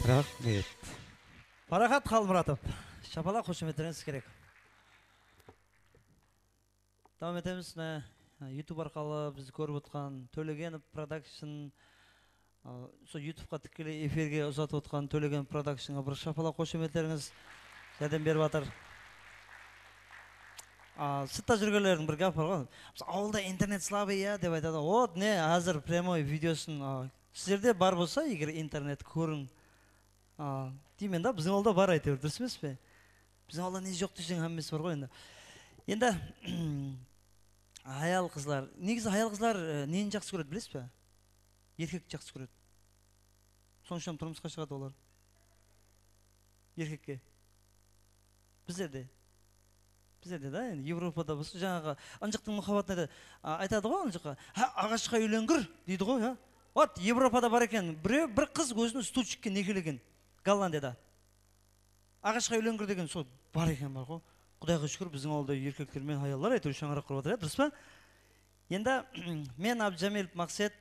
Raxmet. Paraxat Xalmuratov, shapalaq, xoshametterińiz kerek. Dawam etemiz. Mine, YouTube arqalı bizdi kórip otqan Tólegenov Production, a, usı YouTubeqa tikkeley efirge uzatıp otqan Tólegenov Productionǵa bir shapalaq, xoshametterińiz, járdem berip atır. A, sırtta júrgenlerdiń bir gápi bar ǵoy. Biz awılda internet slabıy, ya, dep aytadı. Ot, ne, házir прямой videosın, a, sizlerde bar bolsa, eger internet, kóriń. A, deymen da, biziń awılda bar, áytewir, durıs emes pe? Biziń awılda ne joq deseń, hámmesi bar ǵoy endi. Endi, hayal-qızlar, negizi hayal-qızlar, e, neni jaqsı kóredi, bilesiz be? Erkekti jaqsı kóredi. Sonıń ushın turmısqa shıǵadı olar. Erkekke. Bizlerde. Bizlerde da, endi Evropada bolsa, jańaǵı Injıqtıń muhabbatında da, a, aytadı ǵoy Injıqqa, "Há, aǵashqa úylengir," deydi ǵoy, ya. Ot, Evropada bar eken, birew, bir qız ózin stulchikke nekelegen, Gollandiyada. Aǵashqa úylengir degen sol bar eken, bar ǵoy. Qudayǵa shúkir, biziń awılda erkekler menen hayallar, áytewir, shańaraq qurıp atır, ya, durıs pa? Endi men, Abdijamilov Maqset,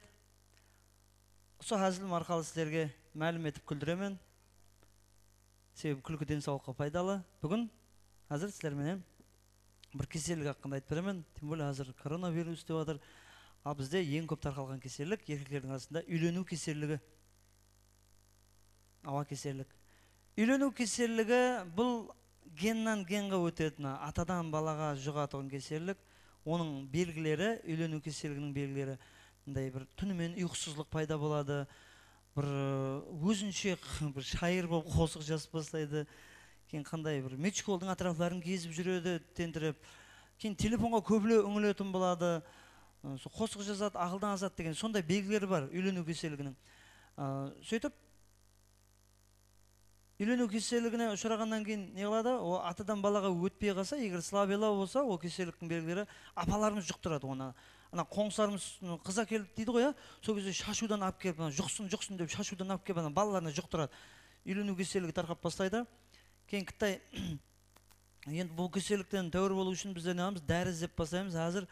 usı házilim arqalı sizlerge málim etip kúldiremen. Sebebi kúlki densawlıqqa paydalı. Búgin házir sizler menen bir kesellik haqqında aytıp beremen. Тем более házir koronavirus dep atır. Al bizde eń kóp tarqalǵan kesellik erkeklerdiń arasında úyleniw keselligi. Awa, kesellik. Úyleniw keselligi bul gennen genge ótetuǵın, atadan balaǵa juǵatuǵın kesellik. Onıń belgileri, úyleniw keselliginiń belgileri, mınday bir túnimen uyqısızlıq payda boladı, bir, ı, ózinshe bir shayır bolıp qosıq jazıp baslaydı. Keyin qanday bir mechkoldıń átirapların gezip júredi, tentirep. Keyin telefonǵa kóblew úńiletin boladı. I, sol qosıq jazadı, aqıldan azadı degen sonday belgileri bar úyleniw keselliginiń. I, sóytip, úyleniw keselligine ushıraǵannan keyin ne qıladı? O atadan balaǵa ótpey qalsa, eger slabıylaw bolsa, o keselliktiń belgileri apalarımız juqtıradı onı. Ana qońsılarımız, ı, qız ákelip deydi ǵoy, ya, sol gezde shashıwdan alıp kelip, ana, juqsın, juqsın dep shashıwdan alıp kelip, ana, balalarına juqtıradı. Úyleniw keselligi tarqap baslaydı. Keyin Qıtay, endi bul kesellikten táwir bolıw ushın bizler ne qılamız? Dári izlep baslaymız. Házir,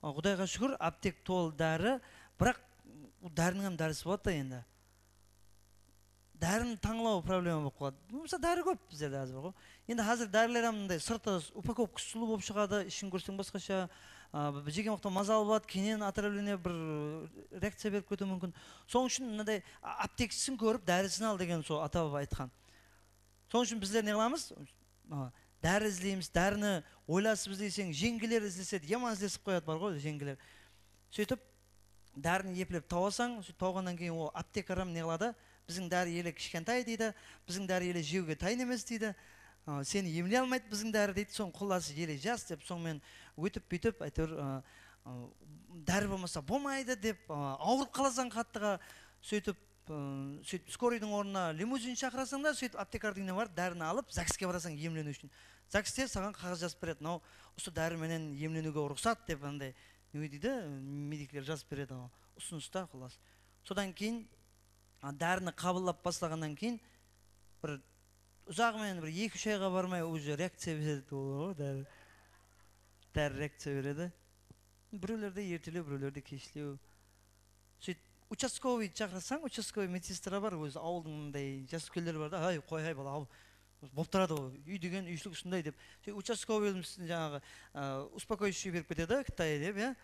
ı, Qudayǵa shúkir, aptek tolı dári, biraq bul dáriniń hám dárisi boladı da endi. Dárini tańlaw problema bolıp qaladı. Bolmasa dári kóp bizlerde házir bar ǵoy. Endi házir dáriler hám mınday sırtı upakovkası sulıw bolıp shıǵadı, ishin kórseń basqasha, a, bir jegen waqıtta mazalı boladı, keyninen otravlenie bir reakciya berip ketiwi múmkin. Sonıń ushın mınaday a-, aptekshisin kórip dárisin al degen sol ata-baba aytqan. Sonıń ushın bizler ne qılamız? A, dári izleymiz, dárini oylasıp izleyseń, jeńgeler izlesedi, yaman izlesip qoyadı bar ǵoy, jeńgeler. Sóytip, dárini eplep tawasań, sóytip tawǵannan keyin ol aptekaram ne qıladı? Biziń dári ele kishkentay deydi, biziń dári ele jewge tayın emes deydi. A, seni emley almaydı biziń dári deydi, soń qullası ele jas dep, soń menen ótip búytip, áytewir, a, a, dári bolmasa bolmaydı dep, a, awırıp qalasań qattıǵa, sóytip, ı, sóytip, skorıydıń ornına limuzin shaqırasań da, sóytip, aptekardıń úyine barıp, dárini alıp, zagske barasań emleniw ushın. Zagste saǵan qaǵaz jazıp beredi. Mınaw, usı dári menen emleniwge ruxsat dep, anday, ne deydi, medikler jazıp beredi, a, usınıs ta, qullası. Sodan keyin, a, dárini qabıllap baslaǵannan keyin, bir uzaǵı menen bir eki-úsh ayǵa barmay, уже reakciya beredi, ol, dári, dári reakciya beredi. Birewlerde ertelew, birewlerde keshlew. Sóytip, uchastkovıy shaqırasań, uchastkovıy medsestra bar, ózi awıldıń mınday jas úlkenleri bar da, "Háy, qoy, háy, bala, aw, bolıp turadı ǵoy, úy degen úyishilik usınday," dep. Sóytip, uchastkovıy jańaǵı, a, успокоительный berip ketedi, Qıtay dep, ya.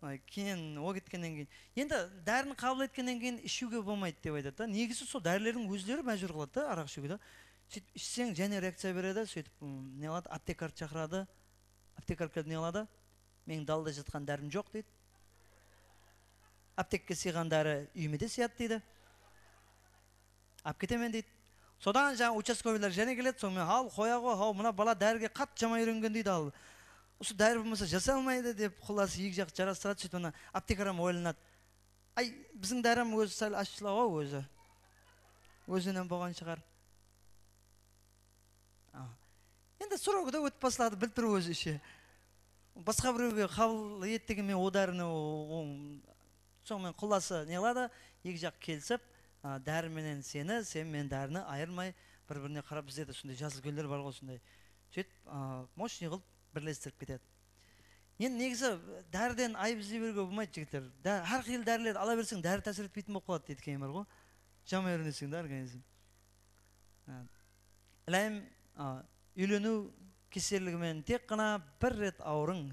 A, keyin ol ketkennen keyin. Endi dárini qabıl etkennen keyin ishiwge bolmaydı dep aytadı da. Negizi sol dárilerdiń ózleri májbúr qıladı da araq ishiwge da. Sóytip, ishseń, jáne reakciya beredi, sóytip, ım, ne qıladı, aptekardı shaqıradı. Aptekar kelip ne qıladı? Meniń dalada jatqan dárim joq, deydi. Aptekke sıyǵan dári úyime de sıyadı, deydi. Alıp ketemen, deydi. Sodan jańa uchastkovıylar jáne keledi, soń menen, "Al, qoya ǵoy, haw, mına bala dárige qattı jaman úyrengen," deydi, al. "Usı dári bolmasa jasay almaydı," dep, qullası, eki jaqtı jarastıradı, sóytip, ana, aptekaram oylanadı. Ay, biziń dárim ózi sál ashshılaw-aw ózi. Ózinen bolǵan shıǵar. A. Endi srogı da ótip basladı, bilip tur ózi ishe. Basqa birewge qabıl et degen men o dárine, o, o, soń men qullası ne qıladı, eki jaq kelisip, a, dári menen seni, sen menen dárini ayırmay, bir-birine qarap, bizlerde sonday jas úlkenler bar ǵoy, sonday. Sóytip, a, мощный qılıp birlestirip ketedi. Endi negizi dáriden ayıp izley beriwge bolmaydı, jigitler. Dá-, hár qıylı dárilerdi ala berseń, dári tásir etpeytin bolıp qaladı deydi, keyin bar ǵoy. Jaman úyreneseń da organizm. Ha. Ilayım, a, úyleniw keselligi menen tek ǵana bir ret awırıń.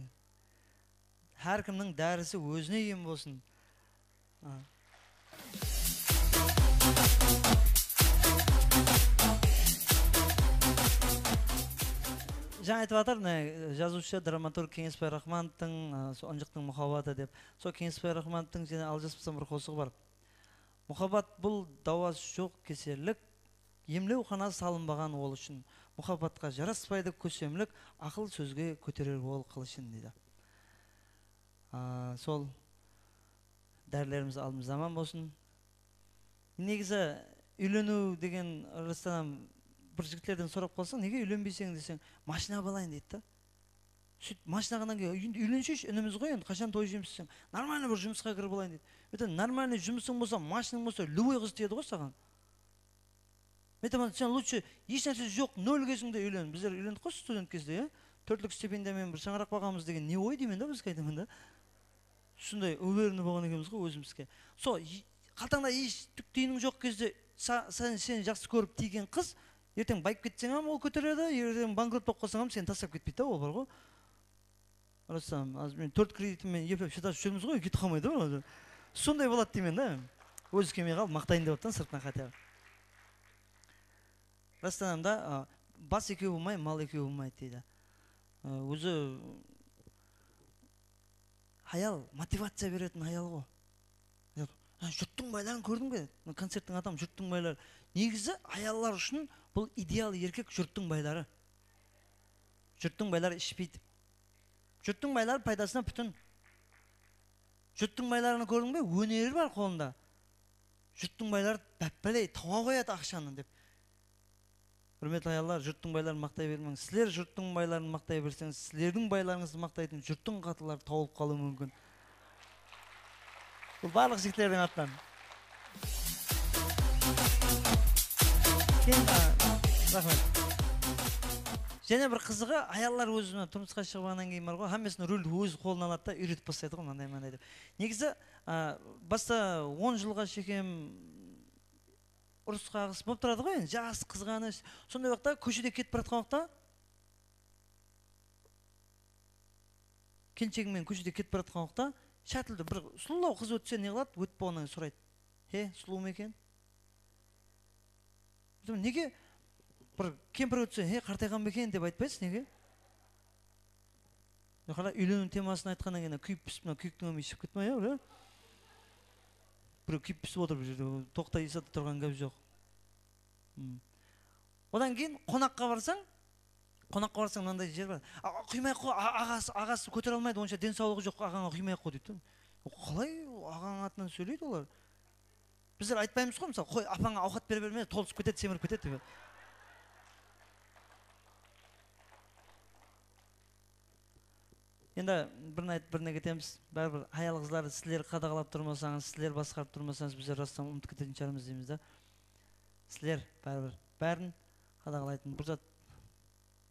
Hár kimniń dárisi ózine em bolsın. A. Jańa aytıp atır, mine, jazıwshı, dramaturg Keńesbay Raxmanovtıń, a, sol Injıqtıń muhabbatı dep. Sol Keńesbay Raxmanovtıń, jáne aljaspasam, bir qosıǵı bar. Muhabbat bul dawası joq kesellik, emlewxana salınbaǵan ol ushın. Muhabbatqa jaraspaydı kósemlik, aqıl sózge kóterer ol qılıshın, deydi. A, sol dárilerimiz aldımızda aman bolsın. Negizi úyleniw degen, Ruslanam, bir jigitlerden sorap qalsań, "Nege úylenbeyseń?" deseń, "Mashina alayın," deydi da. Sóytip, mashina alǵannan keyin, "Endi úylensheyshi, inimiz ǵoy, endi qashan toy jeymiz?" deseń, "Normalnıy bir jumısqa kirip alayın," deydi. Endi normalnıy jumısıń bolsa, mashinań bolsa, любой qız tiyedi ǵoy saǵan. Men aytaman, "Sen лучше hesh nársesi joq, nolgeshińde úylen." Bizler úylendik ǵoy student gezde, ya. Tórtlik stipendiya menen bir shańaraq baǵamız degen ne oy deymen da, bizge aytaman da. Sonday уверенный bolǵan ekenbiz ǵoy ózimizge. Sol, y-, qaltańda hesh tiyiniń joq gezde sa-, sen, seni jaqsı kórip tiygen qız, erteń bayıp ketseń hám ol kóteredi, erteń bankrot bolıp qalsań hám seni taslap ketpeydi da, ol bar ǵoy. Rustam, házir men tórt kreditimmen eplep shıdasıp júrmiz ǵoy, ketip qalmaydı ǵoy. Sonday boladı deymen da. Ózi kelmey qalıp maqtayın dep atırman sırtına хотя бы. Rustam da, a, bas ekew bolmay, mal ekew bolmaydı deydi. A, ózi ayal, motivaciya beretin ayal ǵo. Ayal, "Ha, jurttıń bayların kórdiń be?" Mına koncerttiń atı hám jurttıń bayları. Negizi ayallar ushın bul ideal erkek jurttıń bayları. Jurttıń bayları ishpeydi. Jurttıń bayları paydasına pútin. Jurttıń bayların kórdiń be? Óneri bar qolında. Jurttıń bayları báppáley tawa qoyadı aqshanı dep. Húrmetli ayallar, jurttıń bayların maqtay bermeń. Sizler jurttıń bayların maqtay berseńiz, sizlerdiń baylarıńızdı maqtaytın jurttıń qatınları tawılıp qalıwı múmkin. Bul barlıq jigitlerdiń atınan. Keyin, a, raxmet. Jáne bir qızıǵı, ayallar ózi mına turmısqa shıǵıp alǵannan keyin bar ǵoy, hámmesin ruldi ózi qolına aladı da, úyretip baslaydı ǵoy, mınanday, mınanday dep. Negizi, a, basta on jılǵa shekem urıs-qaǵıs bolıp turadı ǵoy, endi, jaqsı, qızǵanısh. Sonday waqıtta kóshede ketip baratqan waqıtta, kelinshegim menen kóshede ketip baratqan waqıtta, shátildi bir sulıw qız ótse ne qıladı? Ótip bolǵannan keyin soraydı. "He, sulıw ma eken?" Nege bir kempir ótse, "He, qartayǵan ba eken?" dep aytpaysız, nege? Ya, qara, úyleniw temasın aytqannan keyin kúyip pisip, mına kúyiktiń ómi shıǵıp ketti ma, ya, bire? Birew kúyip pisip otır bul jerde, toqtay, esapta turǵan gáp joq. Hmm. Odan keyin qonaqqa barsań, qonaqqa barsań, mınanday jer bar. "A, quymay-aq qoy, a-, aǵası, aǵası kótere almaydı, onsha densawlıǵı joq, aǵańa quymay-aq qoy," deydi da. O, qalay aǵańnıń atınan sóyleydi olar? Bizler aytpaymız ǵoy, mısalı, "Qoy, apańa awqat bere berme, tolısıp ketedi, semirip ketedi," dep. Endi birin aytıp, birine ketemiz. Báribir hayal-qızlar, sizler qadaǵalap turmasańız, sizler basqarıp turmasańız, bizler rastan umıtıp ketetin shıǵarmız deymiz da. Sizler báribir bárin qadaǵalaytın. Bir zat,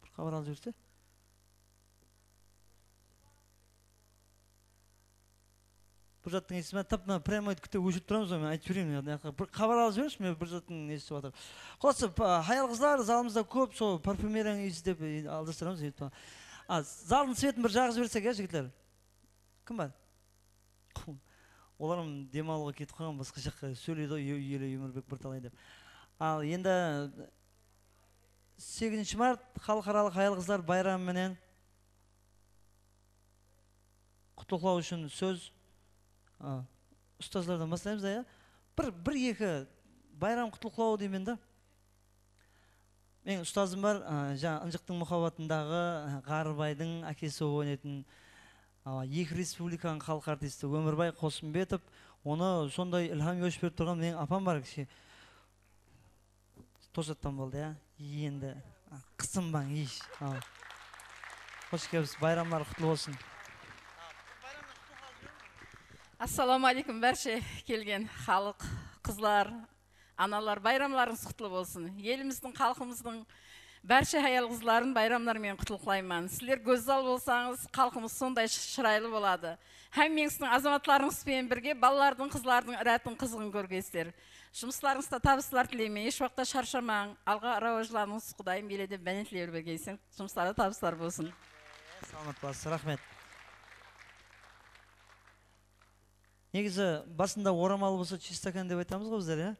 bir xabar alıp jiberse. Bir zattıń esime tap mına прямой kúte óshirip turamız ǵoy, men aytıp jibereyin. Bir xabar alıp jibershi, men bir zattıń nesip atır. Qosıp, a, hayal-qızlar zalımızda kóp, sol parfumeriyanıń iyisi dep, e, aldastıramız. A, zaldıń svetin bir jaǵıp jibersek, ya, jigitler? Kim bar? Olar hám dem alıwǵa ketip qalǵan, basqa jaqqa sóyleydi ǵoy, ele Ómirbek bir talay dep. Al, endi segizinshi mart xalıqaralıq hayal-qızlar bayramı menen qutlıqlaw ushın sóz, a, ustazlardan baslaymız da, ya? Bir, bir-eki bayram qutlıqlawı deymen da. Meniń ustazım bar, a, jańa Injıqtıń muhabbatındaǵı, a, Ǵarrıbaydıń ákesi bolıp oynaytın, a, eki respublikanıń xalıq artisti Ómirbay Qosımbetov. Onı sonday ilham yosh berip turǵan meniń apam bar kishi. Tosadan boldı, ya. Endi, a, qısınbań, ish. A. Xosh kelipsiz, bayramlar qutlı bolsın. Assalawma áleykum, bárshe kelgen xalıq, qızlar, analar, bayramlarıńız qutlı bolsın. Elimizdiń, xalqımızdıń bárshe hayal-qızların bayramlar menen qutlıqlayman. Sizler gózzal bolsańız, xalqımız sonday sh-, shıraylı boladı. Hámmeńizdiń azamatlarıńız benen birge balalardıń, qızlardıń írátın, qızıǵın kórgeysizler. Jumıslarıńızda tabıslar tileymen. Hesh waqıtta sharshamań. Alǵa rawajlanıńız. Qudayım ele de báne tiley bergey sen. Jumıslarda tabıslar bolsın. Salamat bolasız. Raxmet. Negizi basında oramal bolsa чистакан dep aytamız ǵoy bizler, ya?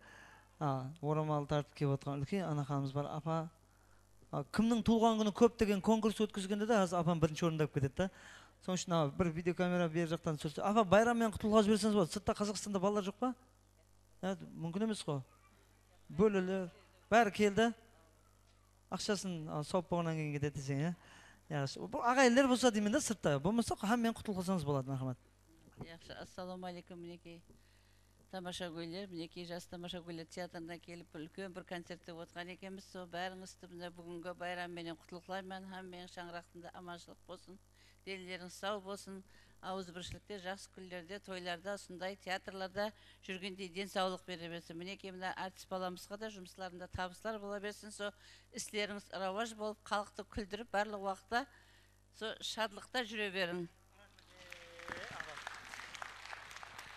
A, oramal tartıp kelip otırǵan úlken anaxanımız bar. Apa, a, kimniń tuwılǵan kúni kóp degen konkurs ótkizgende de házir apam birinshi orında bolıp ketedi da. Sonıń ushın, a, bir videokamera beri jaqtan túsirse. Apa, bayram menen qutlıqlap jiberseńiz boladı. Sırtta Qazaqstanda balalar joq pa? Ya, múmkin emes ǵoy. Bóleler. Bári keldi. Aqshasın, a, sawıp bolǵannan keyin ketedi deseń, ya. Yaqshı. Bul aǵayinler bolsa deymen da sırtta. Bolmasa hámmeni qutlıqlasańız boladı, marhamat. Yaqshı. Assalawma áleykum, minekey. Tamashagóyler, minekey, jas tamashagóyler teatrına kelip, bir úlken bir koncert dep otırǵan ekenbiz. Sol bárińizdi mine búgingi bayram menen qutlıqlayman. Hámmeniń shańaraqtında amanshılıq bolsın. Denilerińiz saw bolsın. Awızbirshilikte, jaqsı kúnlerde, toylarda, usınday teatrlarda júrgendey densawlıq bere bersin. Minekey, mına artist balamızǵa da jumıslarında tabıslar bola bersin. Sol islerińiz rawaj bolıp, xalıqtı kúldirip, barlıq waqıtta sol shadlıqta júre beriń.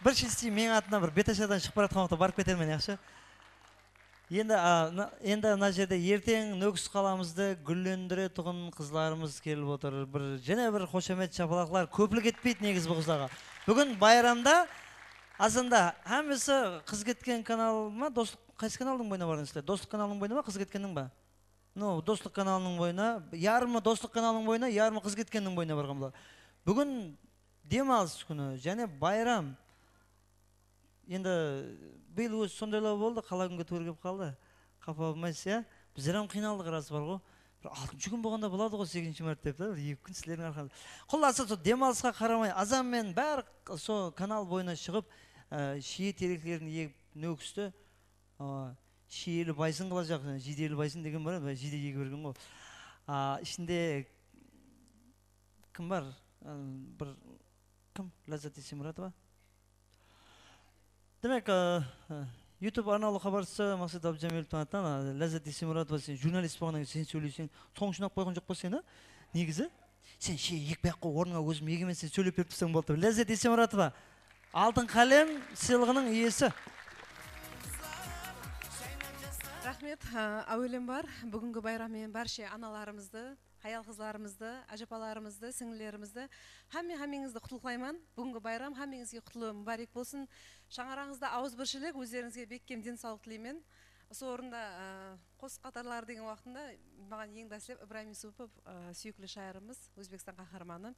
Bir shesti meniń atıma bir Betashadan shıǵıp baratqan waqıtta barıp ketermen, yaqshı? Endi, a, mına, endi mına jerde erteń Nókis qalamızdı gúllendiretuǵın qızlarımız kelip otır. Bir, jáne bir xoshamet, shapalaqlar kóplik etpeydi negizi bul qızlarǵa. Búgin bayramda, azanda hámmesi Qız Ketken kanal ma, Doslıq, qaysı kanaldıń boyına barǵan sizler? Doslıq kanalınıń boyına ma, Qız Ketkenniń ba? No, Doslıq kanalınıń boyına, yarımı Doslıq kanalınıń boyına, yarımı Qız Ketkenniń boyına barǵan bular. Búgin dem alıs kúni, jáne bayram. Endi bıyıl ózi sondaylaw boldı, qala kúnge tuwrı kelip qaldı. Qapa bolmaysız, ya? Bizler hám qıynaldıq, rası bar ǵo. Bir altınsha kún bolǵanda boladı ǵo, segizinshi márt dep, da, bir eki kún sizlerdiń arqańızda. Qullası, sol dem alısqa qaramay, azan menen bári sol kanal boyına shıǵıp, e, shiye tereklerin egip, Nókisti, a, shiyeli baysın qılajaq, jideli baysın degen bar edi, jide egi bergen ǵo. A, ishinde kim bar? A, bir kim? Lázat Esemuratova. Demek, a, a, YouTube arnawlı xabarshısı Maqset Abdujamilovtıń atınan, a, Lázat Esemuratova, sen jurnalist bolǵannan keyin sen sóyleyseń, soń shınap qoyǵan joq pa sen, a? Negizi? Sen she, eki bayaq qoy, ornıńa ózim egemen, sen sóylep berip tursań boldı. Lázat Esemuratova, Altın qálem sıylıǵınıń iyesi. Raxmet, á, áwelem bar, búgingi bayram menen bárshe analarımızdı, hayal-qızlarımızdı, ájapalarımızdı, sińlilerimizdi, hámme-hámmeńizdi qutlıqlayman. Búgingi bayram hámmeńizge qutlı, múbárek bolsın. Shańaraǵıńızda awızbirshilik, ózlerińizge bekkem densawlıq tileymen. Usı orında, á, qosıq qatarları degen waqtında maǵan eń dáslep Ibrayım Yusupov, á, súyikli shayırımız, Ózbekstan Qahramanı,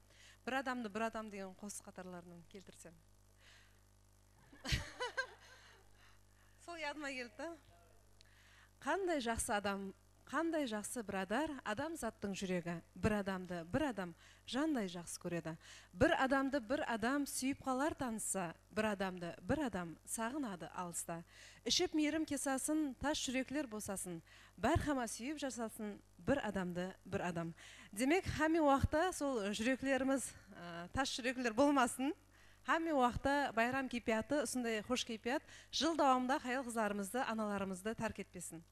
Bir adamdı bir adam degen qosıq qatarlarınan keltirsem. Sol yadıma keldi da. Qanday jaqsı adam, qanday jaqsı biradar, adamzattıń júregi. Bir adamdı bir adam janday jaqsı kóredi. Bir adamdı bir adam súyip qalar tanıssa, bir adamdı bir adam saǵınadı alısta. Iship miyrim kesasın, tas júrekler bosasın, bárhama súyip jasasın, bir adamdı bir adam. Demek, hámme waqıtta sol júreklerimiz, ı, tas júrekler bolmasın. Hámme waqıtta bayram keypiyatı, usınday xosh keypiyat jıl dawamında hayal-qızlarımızdı, analarımızdı tárk etpesin.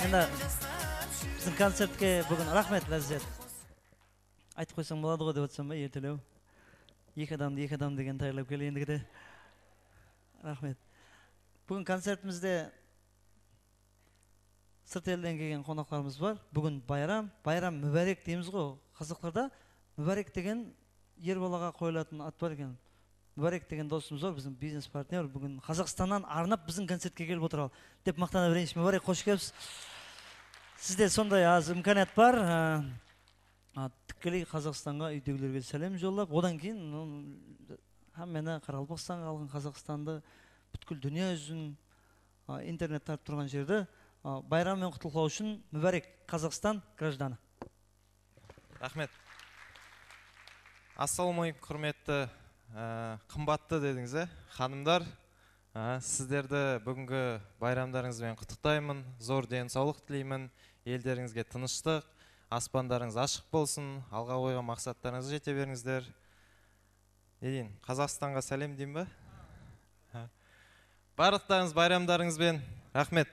Endi biziń koncertke búgin, raxmet, Lázzet. Aytıp qoysań boladı ǵoy dep otırsam ba, ertelew. Eki adamdı eki adam degen tayarlap kel endigide. Raxmet. Búgin koncertimizde sırt elden kelgen qonaqlarımız bar. Búgin bayram, bayram múbárek deymiz ǵo. Qazaqlarda múbárek degen er balaǵa qoyılatuǵın at bar eken. Múbárek degen dosımız bar, biziń biznes partner. Búgin Qazaqstannan arnap biziń koncertke kelip otır al, dep maqtana bereyinshi. Múbárek, xosh kelipsiz. Sizde sonday az imkaniyat bar. Á, A, tikkeley Qazaqstanǵa, úydegilerge sálem jollap, odan keyin, ım, hámmeni, Qaraqalpaqstanǵa, qalǵan Qazaqstandı, pútkil dúnya júzin, a, internet tartıp turǵan jerdi, a, bayram menen qutlıqlaw ushın múbárek, Qazaqstan grajdanı. Raxmet. Assalawma áleykum, húrmetli, á, qımbattı dedińiz, á, xanımdar. Á, sizlerdi búgingi bayramlarıńız benen qutlıqtayman, zor densawlıq tileymen, ellerińizge tınıshlıq, aspanlarıńız ashıq bolsın, alǵa qoyǵan maqsatlarıńızǵa jete berińizler. Ne deyin, Qazaqstanǵa sálem deyin ba? Há. Barlıqlarıńız bayramlarıńız benen, raxmet.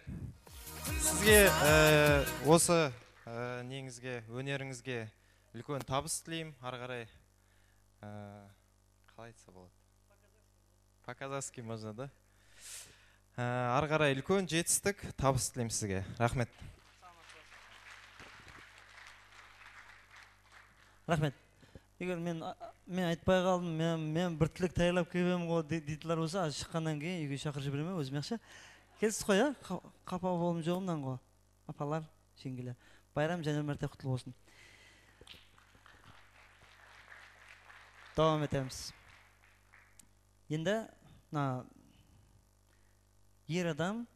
Sizge, e, osı, e, neńizge, ónerińizge úlken tabıs tileymen, arı qaray, e, qalay aytsa boladı? По-казахски можно, да? Á, arı qaray úlken jetislik, tabıs tileymen sizge. Raxmet. Raxmet. Eger men, men aytpay qaldım, men, men bir tilek tayarlap kelip edim ǵo, de-, deydiler bolsa, az shıqqannan keyin úyge shaqırıp jiberemen, ózim yaqshı. Kelistік ǵoy, ya? Qa-, qapa bolıp joǵımnan ǵo. Apalar, jeńgeler, bayram jáne bir márte qutlı bolsın. Dawam etemiz. Endi mına er adam,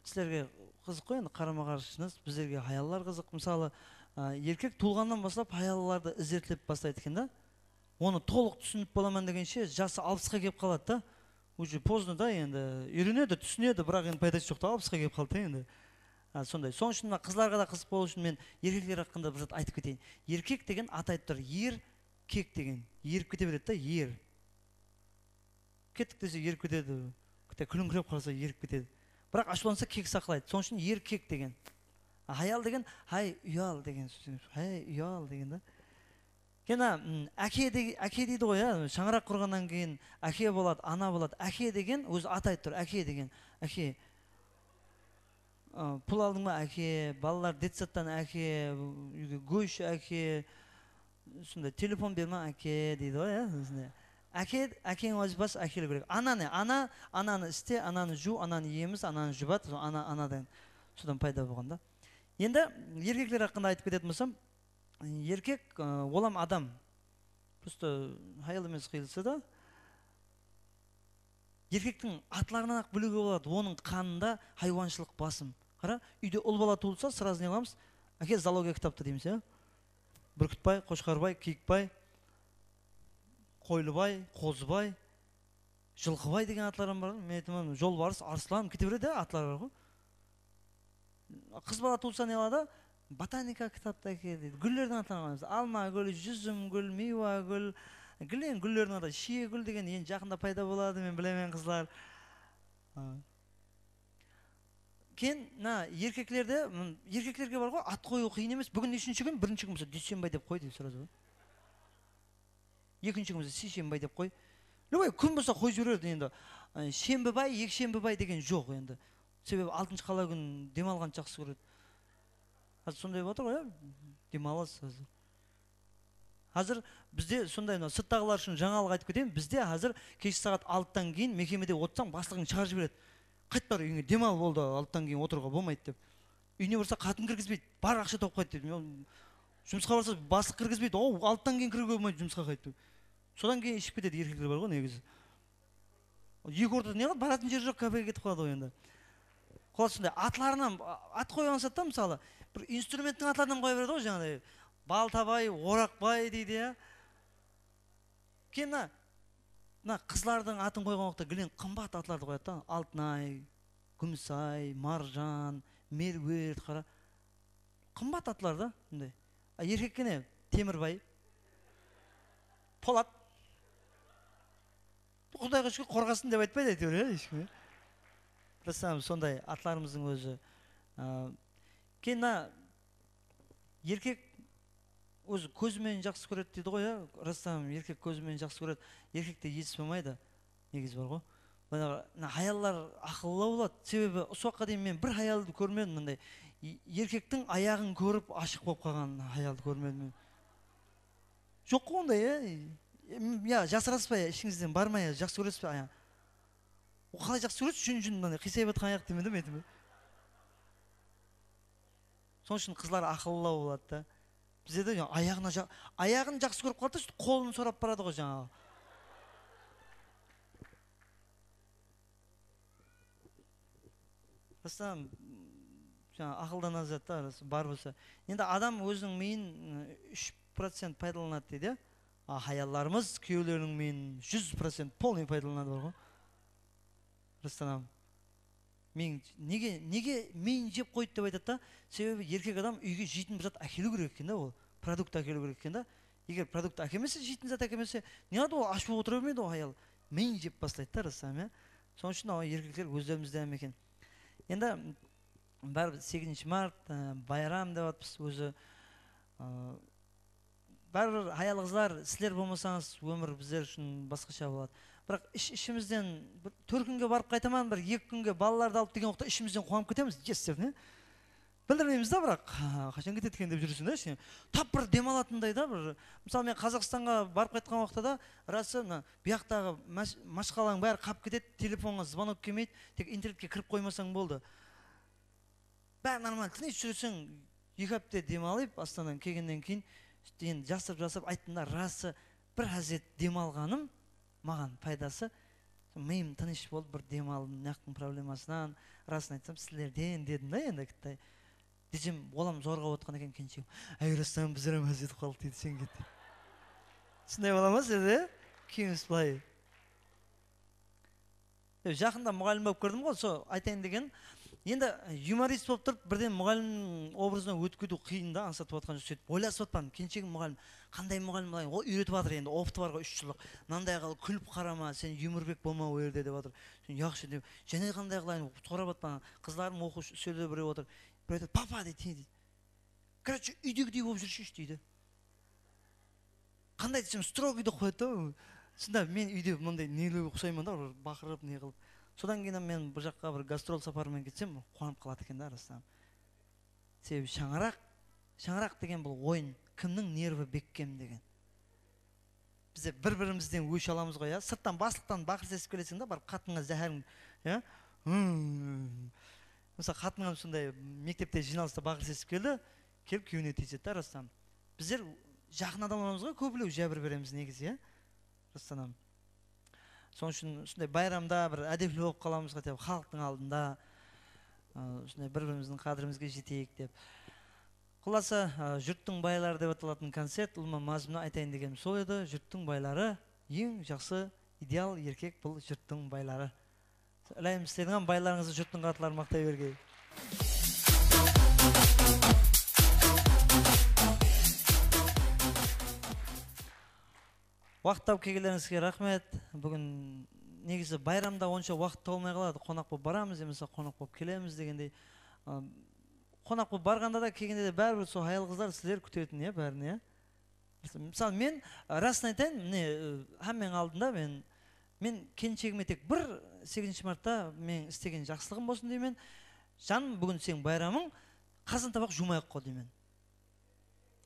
sizlerge qızıq ǵoy, endi qarama-qarsınız, bizlerge hayallar qızıq. Mısalı, a, erkek tuwılǵannan baslap hayallardı izertlep baslaydı eken da. Onı tolıq túsinip bolaman degenshe jası alpısqa kelip qaladı da. Уже поздно da endi. Úyrenedi, túsinedi, biraq endi paydası joq ta, alpısqa kelip qaldı da endi. A, sonday. Sonıń ushın mına qızlarǵa da qızıq bolıw ushın men erkekler haqqında bir zat aytıp keteyin. Erkek degen at aytıp tur. Er, kek degen. Erip kete beredi da, er. Kettik dese, erip ketedi. Kúte kúlińkirep qalsa, erip ketedi. Biraq ashıwlansa, kek saqlaydı. Sonıń ushın er kek degen. A, hayal degen, hay, uyal degen sóz. Hay, uyal degen da. Keyin, m, áke de-, áke deydi ǵoy, ya, shańaraq qurǵannan keyin áke boladı, ana boladı. Áke degen ózi at aytıp tur, áke degen. Áke. A, pul aldıń ba? Áke. Balalar detsadtan áke, úyge gósh áke. Usınday telefon berme áke deydi ǵoy, ya, usınday. Áke, ákeń wazıypası ákeliw kerek. Ana ne? Ana, ananı iste, ananı juw, ananı emis, ananı jubat, ana, ana degen. Sodan payda bolǵan da. Endi erkekler haqqında aytıp ketetin bolsam, erkek, ı, olam adam. Prosto hayal emes qıyılısı da. Erkektiń atlarınan-aq biliwge boladı, onıń qanında haywanshılıq basım. Qara, úyde ul bala tuwılsa, srazı ne qılamız? Áke, zoologiya kitaptı deymiz, ya. Búrkitbay, Qoshqarbay, Kiyikbay, Qoylыбay, Qozıbay, Jılqıbay degen atlar hám bar. Men aytaman, Jolbarıs, Arıslan, kete beredi, atlar bar ǵoy. Qız bala tuwsa ne qıladı? Botanika kitaptı ákel deydi. Gúllerdiń atların qoyamız. Alma gúl, júzim gúl, miywa gúl. Gúl, endi gúllerdiń atı, shiye gúl degen endi jaqında payda boladı, men bilemen, qızlar. Ha. Keyin mına erkeklerde, m, erkeklerge bar ǵoy, at qoyıw qıyın emes. Búgin neshinshi kún? Birinshi kún bolsa, Dúysenbay dep qoy deydi srazı. Ekinshi kún bolsa, Siyshembay dep qoy. Любой kún bolsa qoyıp jiberedi endi. Ay, Shembibay, Ekshembibay degen joq endi. Sebebi altınshı qala kún dem alǵandı jaqsı kóredi. Házir sonday bolıp atır ǵoy, ya? Dem alasız házir. Házir bizde sonday, mına sırttaǵılar ushın jańalıq aytıp keteyin. Bizde házir keshi saat altıdan keyin mekemede otırsań, baslıǵıń shıǵarıp jiberedi. Qayt bar úyińe, dem al, boldı, altıdan keyin otırıwǵa bolmaydı dep. Úyine barsa, qatın kirgizbeydi. Bar, aqsha tawıp qayt deydi. Men jumısqa barsa, baslıq kirgizbeydi. Ow, altıdan keyin kiriwge bolmaydı, jumısqa qayt dep. Sodan keyin iship ketedi, erkekler bar ǵoy negizi. Eki ortada ne qıladı? Baratın jeri joq, kafege ketip qaladı ǵoy endi. Qulas, sonday atlarınan, a-, at qoyǵan satta, mısalı, bir instrumenttiń atlarınan qoya beredi ǵoy, jańaday, Baltabay, Oraqbay deydi, ya. Keyin mına, mına qızlardıń atın qoyǵan waqıtta gileń qımbat atlardı qoyadı da. Altınay, Gúmisay, Marjan, Merwert, qara. Qımbat atlar da, bunday. A, erkekke ne? Temirbay, Polat. Qudayǵa shúkir, qorǵasın dep aytpaydı, áytewir, ya, hesh kim, ya. Просто sonday atlarımızdıń ózi. A, keyin mına erkek ózi kózi menen jaqsı kóredi deydi ǵoy, ya. Rastan erkek kózi menen jaqsı kóredi. Erkekte etis bolmaydı. Negizi bar ǵoy. Mına, mına hayallar aqıllı boladı. Sebebi usı waqıtqa deyin men bir hayaldı kórmedim, mınday. E-, erkektiń ayaǵın kórip ashıq bolıp qalǵan hayaldı kórmedim men. Joq ǵoy onday, ya. Em, ya, jasırasız ba, ya, ishińizden bar ma, ya, jaqsı kóresiz ba, ya? O qalay jaqsı kóresiz, jún-jún mınanday qıysayıp atqan ayaq demedi me, aytayın ba? Sonıń ushın qızlar aqıllı boladı da. Bizde de, ya, ayaǵına ja-, ayaǵın jaqsı kórip qaldı da, sóytip qolın sorap baradı ǵoy jańaǵı. Rastan, jańa aqıldan azat ta, ras, bar bolsa. Endi adam óziniń miyin, ı, úsh procent paydalanadı deydi, ya. A, hayallarımız kúyewleriniń miyin júz procent polnıy paydalanadı bar ǵoy. Ruslanam, men nege, nege miyin jep qoydı dep aytadı da, sebebi erkek adam úyge jeytin bir zat ákeliw kerek eken da, ol produkt ákeliw kerek eken da. Eger produkt ákelmese, jeytin zat ákelmese, ne qıladı, ol ash bolıp otıra bermeydi ol hayal. Miyin jep baslaydı da, Ruslanam, ya. Sonıń ushın awa, erkekler ózlerimizden eken. Endi báribir segizinshi mart, ı, bayram dep atırmız, ózi, ı, Báribir, hayal-qızlar, sizler bolmasańız, ómir bizler ushın basqasha boladı. Biraq ish-, ishimizden bir tórt kúnge barıp qaytaman, bir eki kúnge balalardı alıp degen waqıtta ishimizden quwanıp ketemiz, yes dep, ne? Bildirmeymiz da, biraq, qashan ketedi eken dep júresiń da ishine. Tap bir dem alatınday da, bir, mısalı, men Qazaqstanǵa barıp qaytqan waqıtta da, rası, mına, buyaqtaǵı mash-, mashqalań bári qap ketedi, telefonǵa zvonok kelmeydi, tek internetke kirip qoymasań boldı. Bári normal, tınısh júreseń, eki hápte dem alıp, Astanan kelgennen keyin, endi jasırıp-jasırıp ayttım da, rası, bir házir dem alǵanım, maǵan paydası, mıyım tınısh bolıp, bir dem aldım, mınaqtıń problemasınan, rasın aytsam, sizlerden, dedim da, endi, kittay. Dejem, olam zorǵa otqan eken, kelinshegim. Áy, Ruslan, bizler hám házir qaldı, deydi, sen ket. Usınday bola ma sizde? Keyimiz bılay. E, jaqında muǵallim bolıp kirdim ǵoy, sol aytayın degen. Endi yumorist bolıp turıp, birden muǵallim obrazına ótip ketiw qıyın da, ańsatıp atqan joq, sóytip oylasıp atpan, kelinshegim muǵallim, qanday muǵallim bolayın, ol úyretip atır endi, opıtı bar ǵoy, úsh jıllıq. Mınanday qıl, kúlip qarama, sen yumorbek bolma ol jerde dep atır. Sen yaqshı dep, jáne qanday qılayın, sorap atpan, qızlarım oqıwshı, úselde birew otır. Birew aytadı, papa deydi, deydi. Короче, úydegidey bolıp júrshi, deydi. Qanday desem, строгий dep qoyadı da. Shında men úyde mınday nelewge uqsayman da, bir baqırıp, ne qılıp. Sodan keyin men bir jaqqa bir gastrol saparı menen ketsem, quwanıp qaladı eken da, Ruslan. Sebebi shańaraq, shańaraq degen bul oyın, kimniń nervi bekkem degen. Bizler bir-birimizden ósh alamız ǵoy, ya. Sırttan baslıqtan baqır sesip keleseń da, barıp qatınǵa záháriń, ya. Hmm. Mısal, qatınım sonday mektepte jıynalısta baqırıs esitip keldi, kelip kewline tiyisedi da, rastan. Bizler jaqın adamlarımızǵa kóplew jábir beremiz negizi, ya? Rastan. Sonıń ushın usınday bayramda bir ádepli bolıp qalamız, xatya xalıqtıń aldında, ı, usınday bir-birimizdiń qádirimizge jeteyik dep. Qullası, ı, jurttıń bayları dep atalatın koncert, ulıwma mazmunı aytayın degenim sol edi. Jurttıń bayları, eń jaqsı, ideal erkek bul jurttıń bayları. Ilayım, sizlerdiń hám baylarıńızdı jurttıń qartları maqtay bergey. Waqıt tawıp kelgenlerińizge raxmet. Búgin negizi bayramda onsha waqıt tawılmay qaladı. Qonaq bolıp baramız, yamasa qonaq bolıp kelemiz degendey. Am, qonaq bolıp barǵanda da, kelgende de báribir sol hayal-qızlar sizler kútetin, ya, bárin, ya. Mısal, men, a, rasın aytayın, mine, e, hámmeniń aldında men, men kelinshegime tek bir segizinshi martta meniń istegen jaqsılıǵım bolsın deymen. Janım, búgin seniń bayramıń, qazan-tabaq juwmayıq ǵo deymen.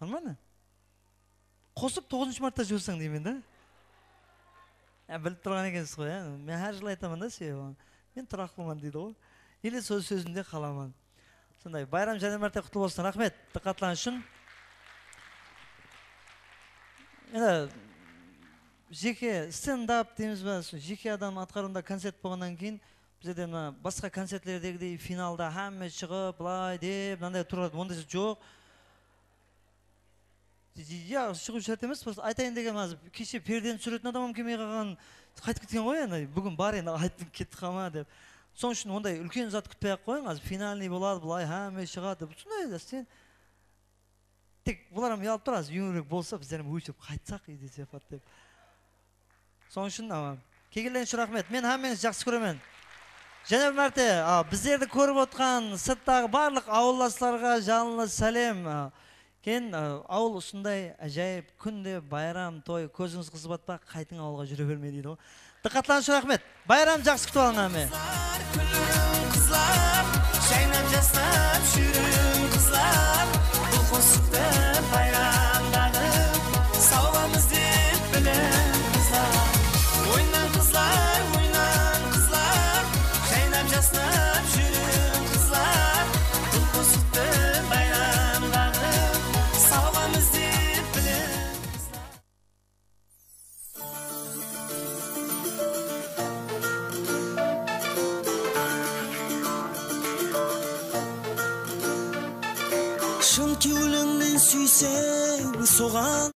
Нормально? Qosıp toǵızınshı martta juwsań deymen da. Ya, bilip turǵan ekensiz ǵoy, ya. Men hár jılı aytaman da, sebebi men turaqlıman deydi ǵoy. Ele sol sózimde qalaman. Sonday, bayram jáne márte qutlı bolsın. Raxmet, dıqqatlarıńız ushın. Endi jeke stendap deymiz ba, sol jeke adam atqarıwında koncert bolǵannan keyin bizlerde mına basqa koncertlerdegidey finalda hámme shıǵıp, bılay dep, mınanday turadı, onday joq. Ya, shıǵıw shárt emes, просто aytayın degenim, házir keshe perdeni túsiretin adam hám kelmey qalǵan, qaytıp ketken ǵoy, endi búgin bar endi, ayttım, kettik hama dep. Sonıń ushın onday úlken zat kútpey-aq qoyıń, házir finalnıy boladı, bılay hámme shıǵadı dep, usınday da sen. Tek bular hám uyalıp tur, házir eń úyirek bolsa bizler hám óshirip qaytsaq, iyde sepat dep. Sonıń ushın, awa, kelgenlerińiz ushın raxmet. Men hámmeńizdi jaqsı kóremen. Jáne bir márte, a, bizlerdi kórip otqan sırttaǵı barlıq awıllaslarǵa jalınlı sálem. A, keyin, a, awıl usınday ájayıp kúnde, bayram, toy, kózińiz qızıp atpa, qaytıń awılǵa júre bermey deydi ǵoy. Dıqqatlarıńız ushın raxmet. Bayram jaqsı kútip alıń, hámme. Qızlar, kúliń qızlar, jaynap jasnap júriń qızlar. Bul qosıqtı bayramdaǵı sawǵamız dep biliń qızlar. Oynań qızlar, oynań qızlar, jaynap jasnap júriń qızlar. Bul qosıqtı bayramdaǵı sawǵamız dep biliń qızlar. Shın kewlińnen súyseń, soǵan